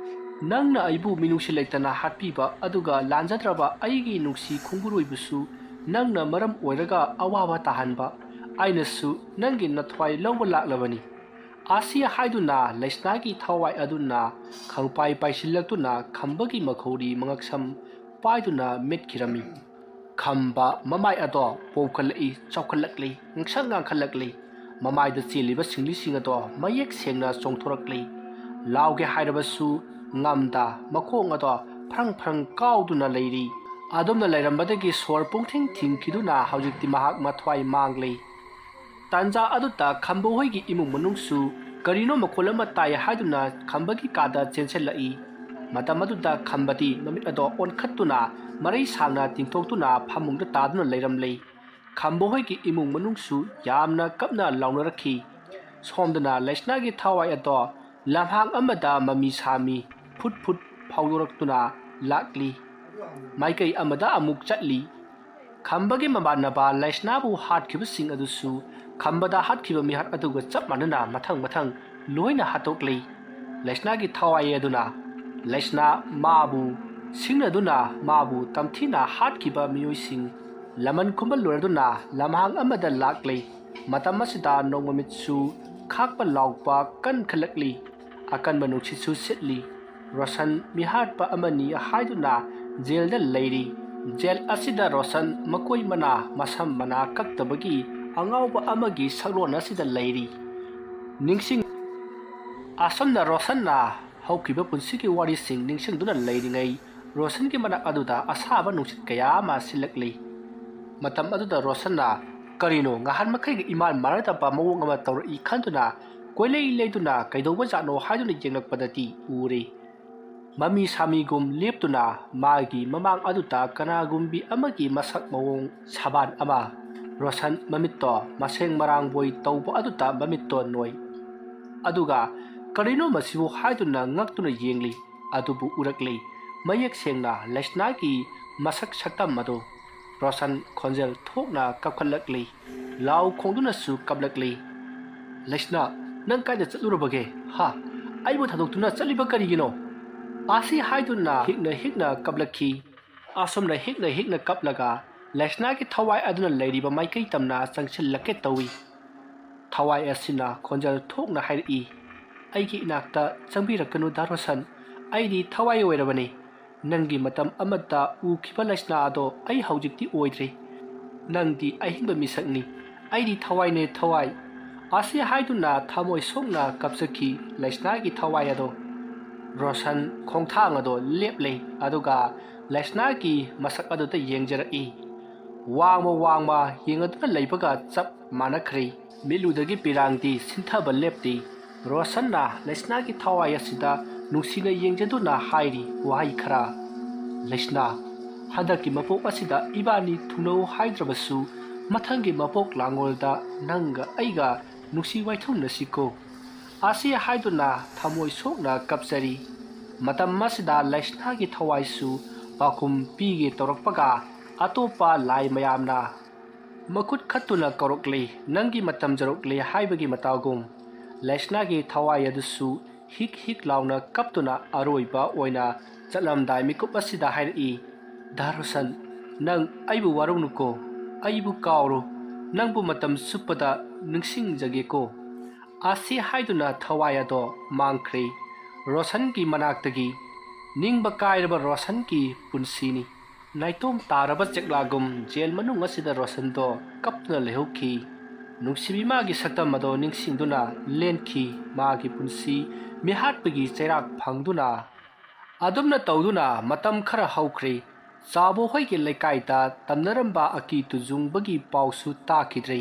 "ꯅꯪꯅ ꯑꯩꯕꯨ ꯃꯤꯅꯨꯡꯁꯤ ꯂꯩꯇꯅ ꯍꯥꯠꯄꯤꯕ ꯑꯗꯨꯒ ꯂꯥꯟꯖꯗ꯭ꯔꯕ ꯑꯩꯒꯤ ꯅꯨꯡꯁꯤ ꯈꯣꯡꯒꯨꯂꯣꯏꯕꯨꯁꯨ ꯅꯪꯅ ꯃꯔꯝ ꯑꯣꯏꯔꯒ ꯑꯋꯥꯕ ꯇꯥꯍꯟꯕ, ꯑꯩꯅꯁꯨ ꯅꯪꯒꯤ ꯅꯊ꯭ꯋꯥꯏ ꯂꯧꯕ ꯂꯥꯛꯂꯕꯅꯤ"꯫ ꯑꯁꯤ ꯍꯥꯏꯗꯨꯅ ꯂꯩꯁꯅꯥꯒꯤ ꯊꯋꯥꯏ ꯑꯗꯨꯅ ꯈꯪꯄꯥꯏ ꯄꯥꯏꯁꯤꯜꯂꯛꯇꯨꯅ ꯈꯝꯕꯒꯤ ꯃꯈꯧꯔꯤ ꯃꯉꯛꯁꯝ ꯄꯥꯏꯗꯨꯅ ꯃꯦꯠꯈꯤꯔꯝꯃꯤ꯫ ꯈꯝꯕ ꯃꯃꯥꯏ ꯑꯗꯣ ꯄꯣꯝꯈꯠꯂꯛꯏ, ꯆꯥꯎꯈꯠꯂꯛꯂꯤ, ꯉꯛꯁꯪ ꯉꯥꯡꯈꯠꯂꯛꯂꯤ꯫ ꯃꯃꯥꯏꯗ ꯆꯦꯜꯂꯤꯕ ꯁꯤꯡꯂꯤꯁꯤꯡ ꯑꯗꯣ ꯃꯌꯦꯛ ꯁꯦꯡꯅ ꯆꯣꯡꯊꯣꯔꯛꯂꯤ꯫ ꯂꯥꯎꯒꯦ ꯍꯥꯏꯔꯕꯁꯨ ꯉꯝꯗ, ꯃꯈꯣꯡ ꯑꯗꯣ ꯐ꯭ꯔꯪ ꯐ꯭ꯔꯪ ꯀꯥꯎꯗꯨꯅ ꯂꯩꯔꯤ꯫ ꯑꯗꯨꯝꯅ ꯂꯩꯔꯝꯕꯗꯒꯤ ꯁꯣꯔ ꯄꯨꯡꯊꯤꯡ ꯊꯤꯡꯈꯤꯗꯨꯅ ꯍꯧꯖꯤꯛꯇꯤ ꯃꯍꯥꯛ ꯃꯊ꯭ꯋꯥꯏ ꯃꯥꯡꯂꯤ꯫ ꯇꯥꯟꯖꯥ ꯑꯗꯨꯗ ꯈꯝꯕ ꯍꯣꯏꯒꯤ ꯏꯃꯨꯡ ꯃꯅꯨꯡꯁꯨ ꯀꯔꯤꯅꯣ ꯃꯈꯣꯜ ꯑꯃ ꯇꯥꯏ ꯍꯥꯏꯗꯨꯅ ꯈꯝꯕꯒꯤ ꯀꯥꯗ ꯆꯦꯟꯁꯤꯜꯂꯛꯏ꯫ ꯃꯇꯝ ꯑꯗꯨꯗ ꯈꯝꯕꯗꯤ ꯃꯃꯤꯠ ꯑꯗꯣ ꯑꯣꯟꯈꯠꯇꯨꯅ ꯃꯔꯩ ꯁꯥꯡꯅ ꯇꯤꯡꯊꯣꯛꯇꯨꯅ ꯐꯃꯨꯡꯗ ꯇꯥꯗꯨꯅ ꯂꯩꯔꯝꯂꯤ꯫ ꯈꯝꯕ ꯍꯣꯏꯒꯤ ꯏꯃꯨꯡ ꯃꯅꯨꯡꯁꯨ ꯌꯥꯝꯅ ꯀꯞꯅ ꯂꯥꯎꯅꯔꯛꯈꯤ꯫ ꯁꯣꯝꯗꯅ ꯂꯩꯁꯅꯥꯒꯤ ꯊꯋꯥꯏ ꯑꯗꯣ ꯂꯝꯍꯥꯡ ꯑꯃꯗ ꯃꯃꯤ ꯁꯥꯃꯤ ꯐꯨꯠ ꯐꯨꯠ ꯐꯥꯎꯗꯣꯔꯛꯇꯨꯅ ꯂꯥꯛꯂꯤ꯫ ꯃꯥꯏꯀꯩ ꯑꯃꯗ ꯑꯃꯨꯛ ꯆꯠꯂꯤ꯫ ꯈꯝꯕꯒꯤ ꯃꯃꯥꯟꯅꯕ ꯂꯩꯁꯅꯥꯕꯨ ꯍꯥꯠꯈꯤꯕꯁꯤꯡ ꯑꯗꯨꯁꯨ ꯈꯝꯕꯗ ꯍꯥꯠꯈꯤꯕ ꯃꯤꯍꯥꯠ ꯑꯗꯨꯒ ꯆꯞ ꯃꯥꯟꯅꯅ ꯃꯊꯪ ꯃꯊꯪ ꯂꯣꯏꯅ ꯍꯥꯠꯇꯣꯛꯂꯤ꯫ ꯂꯩꯁꯅꯥꯒꯤ ꯊꯋꯥꯏ ꯑꯗꯨꯅ ꯂꯩꯁꯅꯥ ꯃꯥꯕꯨ ꯁꯤꯡꯅꯗꯨꯅ ꯃꯥꯕꯨ ꯇꯝꯊꯤꯅ ꯍꯥꯠꯈꯤꯕ ꯃꯤꯑꯣꯏꯁꯤꯡ ꯂꯃꯟ ꯈꯨꯝꯕ ꯂꯣꯏꯔꯗꯨꯅ ꯂꯝꯍꯥꯡ ꯑꯃꯗ ꯂꯥꯛꯂꯤ꯫ ꯃꯇꯝ ꯑꯁꯤꯗ ꯅꯣꯡꯃꯃꯤꯠꯁꯨ ꯈꯥꯛꯄ ꯂꯥꯎꯕ ꯀꯟꯈꯠꯂꯛꯂꯤ꯫ ꯑꯀꯟꯕ ꯅꯨꯡꯁꯤꯠꯁꯨ ꯁꯤꯠꯂꯤ꯫ ꯔꯣꯁꯟ ꯃꯤꯍꯥꯠꯄ ꯑꯃꯅꯤ ꯍꯥꯏꯗꯨꯅ ꯖꯦꯜꯗ ꯂꯩꯔꯤ꯫ ꯖꯦꯜ ꯑꯁꯤꯗ ꯔꯣꯁꯟ ꯃꯀꯣꯏ ꯃꯅꯥ, ꯃꯁꯝ ꯃꯅꯥ ꯀꯛꯇꯕꯒꯤ ꯑꯉꯥꯎꯕ ꯑꯃꯒꯤ ꯁꯛꯂꯣꯟ ꯑꯁꯤꯗ ꯂꯩꯔꯤ꯫ ꯅꯤꯡꯁꯤꯡ-, ꯑꯁꯨꯝꯅ ꯔꯣꯁꯟꯅ ꯍꯧꯈꯤꯕ ꯄꯨꯟꯁꯤꯒꯤ ꯋꯥꯔꯤꯁꯤꯡ ꯅꯤꯡꯁꯤꯡꯗꯨꯅ ꯂꯩꯔꯤꯉꯩ ꯔꯣꯁꯟꯒꯤ ꯃꯅꯥꯛ ꯑꯗꯨꯗ ꯑꯁꯥꯕ ꯅꯨꯡꯁꯤꯠ ꯀꯌꯥ ꯑꯃ ꯁꯤꯜꯂꯛꯂꯤ꯫ ꯃꯇꯝ ꯑꯗꯨꯗ ꯔꯣꯁꯟꯅ, "ꯀꯔꯤꯅꯣ, ꯉꯍꯥꯟ ꯃꯈꯩꯒ ꯏꯃꯥꯟ ꯃꯥꯟꯅꯗꯕ ꯃꯑꯣꯡ ꯑꯃ ꯇꯧꯔꯛꯏ?" ꯈꯟꯗꯨꯅ ꯀꯣꯏꯂꯩ ꯂꯩꯗꯨꯅ ꯀꯩꯗꯧꯕꯖꯥꯠꯅꯣ ꯍꯥꯏꯗꯨꯅ ꯌꯦꯡꯂꯛꯄꯗꯗꯤ ꯎꯔꯦ꯫ ꯃꯃꯤ ꯁꯥꯃꯤꯒꯨꯝ ꯂꯦꯞꯇꯨꯅ ꯃꯥꯒꯤ ꯃꯃꯥꯡ ꯑꯗꯨꯗ ꯀꯅꯥꯒꯨꯝꯕꯤ ꯑꯃꯒꯤ ꯃꯁꯛ ꯃꯑꯣꯡ ꯁꯥꯕꯥꯟ ꯑꯃ, ꯔꯣꯁꯟ ꯃꯃꯤꯠꯇꯣ ꯃꯁꯦꯡ ꯃꯔꯥꯡꯕꯣꯏ ꯇꯧꯕ ꯑꯗꯨꯗ ꯃꯃꯤꯠꯇꯣ ꯅꯣꯏ꯫ ꯑꯗꯨꯒ "ꯀꯔꯤꯅꯣ ꯃꯁꯤꯕꯨ?" ꯍꯥꯏꯗꯨꯅ ꯉꯛꯇꯨꯅ ꯌꯦꯡꯂꯤ꯫ ꯑꯗꯨꯕꯨ ꯎꯔꯛꯂꯤ꯫ ꯃꯌꯦꯛ ꯁꯦꯡꯅ ꯂꯩꯁꯅꯥꯒꯤ ꯃꯁꯛ ꯁꯛꯇꯝ ꯑꯗꯨ꯫ ꯔꯣꯁꯟ ꯈꯣꯟꯖꯦꯜ ꯊꯣꯛꯅ ꯀꯞꯈꯠꯂꯛꯂꯤ꯫ ꯂꯥꯎ ꯈꯣꯡꯗꯨꯅꯁꯨ ꯀꯞꯂꯛꯂꯤ꯫ "ꯂꯩꯁꯅꯥ, ꯅꯪ ꯀꯥꯏꯗ ꯆꯠꯂꯨꯔꯕꯒꯦ? ꯍꯥ? ꯑꯩꯕꯨ ꯊꯥꯗꯣꯛꯇꯨꯅ ꯆꯠꯂꯤꯕ ꯀꯔꯤꯒꯤꯅꯣ?" ꯑꯁꯤ ꯍꯥꯏꯗꯨꯅ ꯍꯤꯛꯅ ꯍꯤꯛꯅ ꯀꯞꯂꯛꯈꯤ꯫ ꯑꯁꯨꯝꯅ ꯍꯤꯛꯅ ꯍꯤꯛꯅ ꯀꯞꯂꯒ ꯂꯩꯁꯅꯥꯒꯤ ꯊꯋꯥꯏ ꯑꯗꯨꯅ ꯂꯩꯔꯤꯕ ꯃꯥꯏꯀꯩ ꯇꯝꯅ ꯆꯪꯁꯤꯜꯂꯛꯀꯦ ꯇꯧꯏ꯫ ꯊꯋꯥꯏ ꯑꯁꯤꯅ ꯈꯣꯟꯖꯦꯜ ꯊꯣꯛꯅ ꯍꯥꯏꯔꯛꯏ, "ꯑꯩꯒꯤ ꯏꯅꯥꯛꯇ ꯆꯪꯕꯤꯔꯛꯀꯅꯨ ꯗꯥ ꯔꯣꯁꯟ, ꯑꯩꯗꯤ ꯊꯋꯥꯏ ꯑꯣꯏꯔꯕꯅꯤ꯫ ꯅꯪꯒꯤ ꯃꯇꯝ ꯑꯃꯗ ꯎꯈꯤꯕ ꯂꯩꯁꯅꯥ ꯑꯗꯣ ꯑꯩ ꯍꯧꯖꯤꯛꯇꯤ ꯑꯣꯏꯗ꯭ꯔꯦ꯫ ꯅꯪꯗꯤ ꯑꯍꯤꯡꯕ ꯃꯤꯁꯛꯅꯤ, ꯑꯩꯗꯤ ꯊꯋꯥꯏꯅꯦ, ꯊꯋꯥꯏ꯫" ꯑꯁꯤ ꯍꯥꯏꯗꯨꯅ ꯊꯃꯣꯏ ꯁꯣꯛꯅ ꯀꯞꯆꯈꯤ ꯂꯩꯁꯅꯥꯒꯤ ꯊꯋꯥꯏ ꯑꯗꯣ꯫ ꯔꯣꯁꯟ ꯈꯣꯡꯊꯥꯡ ꯑꯗꯣ ꯂꯦꯞꯂꯦ, ꯑꯗꯨꯒ ꯂꯩꯁꯅꯥꯒꯤ ꯃꯁꯛ ꯑꯗꯨꯗ ꯌꯦꯡꯖꯔꯛꯏ꯫ ꯋꯥꯡꯃ ꯋꯥꯡꯃ ꯌꯦꯡꯉꯗꯨꯅ ꯂꯩꯕꯒ ꯆꯞ ꯃꯥꯟꯅꯈ꯭ꯔꯦ꯫ ꯃꯤꯠꯂꯨꯗꯒꯤ ꯄꯤꯔꯥꯡꯗꯤ ꯁꯤꯟꯊꯕ ꯂꯦꯞꯇꯦ꯫ ꯔꯣꯁꯟꯅ ꯂꯩꯁꯅꯥꯒꯤ ꯊꯋꯥꯏ ꯑꯁꯤꯗ ꯅꯨꯡꯁꯤꯅ ꯌꯦꯡꯖꯗꯨꯅ ꯍꯥꯏꯔꯤ ꯋꯥꯍꯩ ꯈꯔ, "ꯂꯩꯁꯅꯥ, ꯍꯟꯗꯛꯀꯤ ꯃꯄꯣꯛ ꯑꯁꯤꯗ ꯏꯕꯥꯅꯤ ꯊꯨꯡꯅꯧ ꯍꯥꯏꯗ꯭ꯔꯕꯁꯨ, ꯃꯊꯪꯒꯤ ꯃꯄꯣꯛ ꯂꯥꯡꯒꯣꯜꯗ ꯅꯪꯒ ꯑꯩꯒ ꯅꯨꯡꯁꯤ ꯋꯥꯏꯊꯨꯡꯅꯁꯤꯀꯣ꯫" ꯑꯁꯤ ꯍꯥꯏꯗꯨꯅ ꯊꯃꯣꯏ ꯁꯣꯛꯅ ꯀꯞꯆꯔꯤ꯫ ꯃꯇꯝ ꯑꯁꯤꯗ ꯂꯩꯁꯅꯥꯒꯤ ꯊꯋꯥꯏꯁꯨ ꯄꯥꯎꯈꯨꯝ ꯄꯤꯒꯦ ꯇꯧꯔꯛꯄꯒ ꯑꯇꯣꯞꯄ ꯂꯥꯏ ꯃꯌꯥꯝꯅ ꯃꯈꯨꯠ ꯈꯠꯇꯨꯅ ꯀꯧꯔꯛꯂꯤ, ꯅꯪꯒꯤ ꯃꯇꯝ ꯌꯧꯔꯛꯂꯦ ꯍꯥꯏꯕꯒꯤ ꯃꯇꯥꯒꯨꯝ꯫ ꯂꯩꯁꯅꯥꯒꯤ ꯊꯋꯥꯏ ꯑꯗꯨꯁꯨ ꯍꯤꯛ ꯍꯤꯛ ꯂꯥꯎꯅ ꯀꯞꯇꯨꯅ ꯑꯔꯣꯏꯕ ꯑꯣꯏꯅ ꯆꯠꯂꯝꯗꯥꯏ ꯃꯤꯀꯨꯞ ꯑꯁꯤꯗ ꯍꯥꯏꯔꯛꯏ, "ꯗꯥ ꯔꯣꯁꯟ, ꯅꯪ ꯑꯩꯕꯨ ꯋꯥꯔꯧꯅꯨꯀꯣ, ꯑꯩꯕꯨ ꯀꯥꯎꯔꯣ, ꯅꯪꯕꯨ ꯃꯇꯝ ꯆꯨꯞꯄꯗ ꯅꯤꯡꯁꯤꯡꯖꯒꯦꯀꯣ꯫" ꯑꯁꯤ ꯍꯥꯏꯗꯨꯅ ꯊꯋꯥꯏ ꯑꯗꯣ ꯃꯥꯡꯈ꯭ꯔꯦ꯫ ꯔꯣꯁꯟꯒꯤ ꯃꯅꯥꯛꯇꯒꯤ ꯅꯤꯡꯕ ꯀꯥꯏꯔꯕ ꯔꯣꯁꯟꯒꯤ ꯄꯨꯟꯁꯤꯅꯤ꯫ ꯅꯥꯏꯇꯣꯝ ꯇꯥꯔꯕ ꯆꯦꯛꯂꯥꯒꯨꯝ ꯖꯦꯜ ꯃꯅꯨꯡ ꯑꯁꯤꯗ ꯔꯣꯁꯟꯗꯣ ꯀꯞꯇꯨꯅ ꯂꯩꯍꯧꯈꯤ꯫ ꯅꯨꯡꯁꯤꯕꯤ ꯃꯥꯒꯤ ꯁꯛꯇꯝ ꯑꯗꯣ ꯅꯤꯡꯁꯤꯡꯗꯨꯅ ꯂꯦꯟꯈꯤ꯫ ꯃꯥꯒꯤ ꯄꯨꯟꯁꯤ ꯃꯤꯍꯥꯠꯄꯒꯤ ꯆꯩꯔꯥꯛ ꯐꯪꯗꯨꯅ ꯑꯗꯨꯝꯅ ꯇꯧꯗꯨꯅ ꯃꯇꯝ ꯈꯔ ꯍꯧꯈ꯭ꯔꯦ꯫ ꯆꯥꯎꯕ ꯍꯣꯏꯒꯤ ꯂꯩꯀꯥꯏꯗ ꯇꯝꯅꯔꯝꯕ ꯑꯀꯤ ꯇꯨꯖꯨꯡꯕꯒꯤ ꯄꯥꯎꯁꯨ ꯇꯥꯈꯤꯗ꯭ꯔꯦ꯫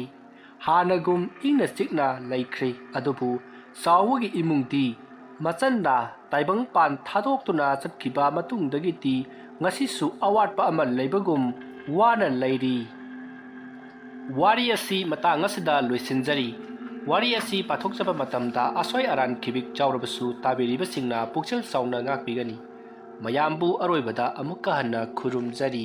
ꯍꯥꯟꯅꯒꯨꯝ ꯏꯪꯅ ꯆꯤꯛꯅ ꯂꯩꯈ꯭ꯔꯦ꯫ ꯑꯗꯨꯕꯨ ꯆꯥꯎꯕꯒꯤ ꯏꯃꯨꯡꯗꯤ ꯃꯆꯟꯅ ꯇꯥꯏꯕꯪꯄꯥꯟ ꯊꯥꯗꯣꯛꯇꯨꯅ ꯆꯠꯈꯤꯕ ꯃꯇꯨꯡꯗꯒꯤꯗꯤ ꯉꯁꯤꯁꯨ ꯑꯋꯥꯠꯄ ꯑꯃ ꯂꯩꯕꯒꯨꯝ ꯋꯥꯅ ꯂꯩꯔꯤ꯫ ꯋꯥꯔꯤ ꯑꯁꯤ ꯃꯇꯥꯡ ꯑꯁꯤꯗ ꯂꯣꯏꯁꯤꯟꯖꯔꯤ꯫ ꯋꯥꯔꯤ ꯑꯁꯤ ꯄꯥꯊꯣꯛꯆꯕ ꯃꯇꯝꯗ ꯑꯁꯣꯏ ꯑꯔꯥꯟ ꯈꯤꯕꯤꯛ ꯆꯥꯎꯔꯕꯁꯨ ꯇꯥꯕꯤꯔꯤꯕꯁꯤꯡꯅ ꯄꯨꯛꯆꯦꯜ ꯆꯥꯎꯅ ꯉꯥꯛꯄꯤꯒꯅꯤ꯫ ꯃꯌꯥꯝꯕꯨ ꯑꯔꯣꯏꯕꯗ ꯑꯃꯨꯛꯀ ꯍꯟꯅ ꯈꯨꯔꯨꯝꯖꯔꯤ꯫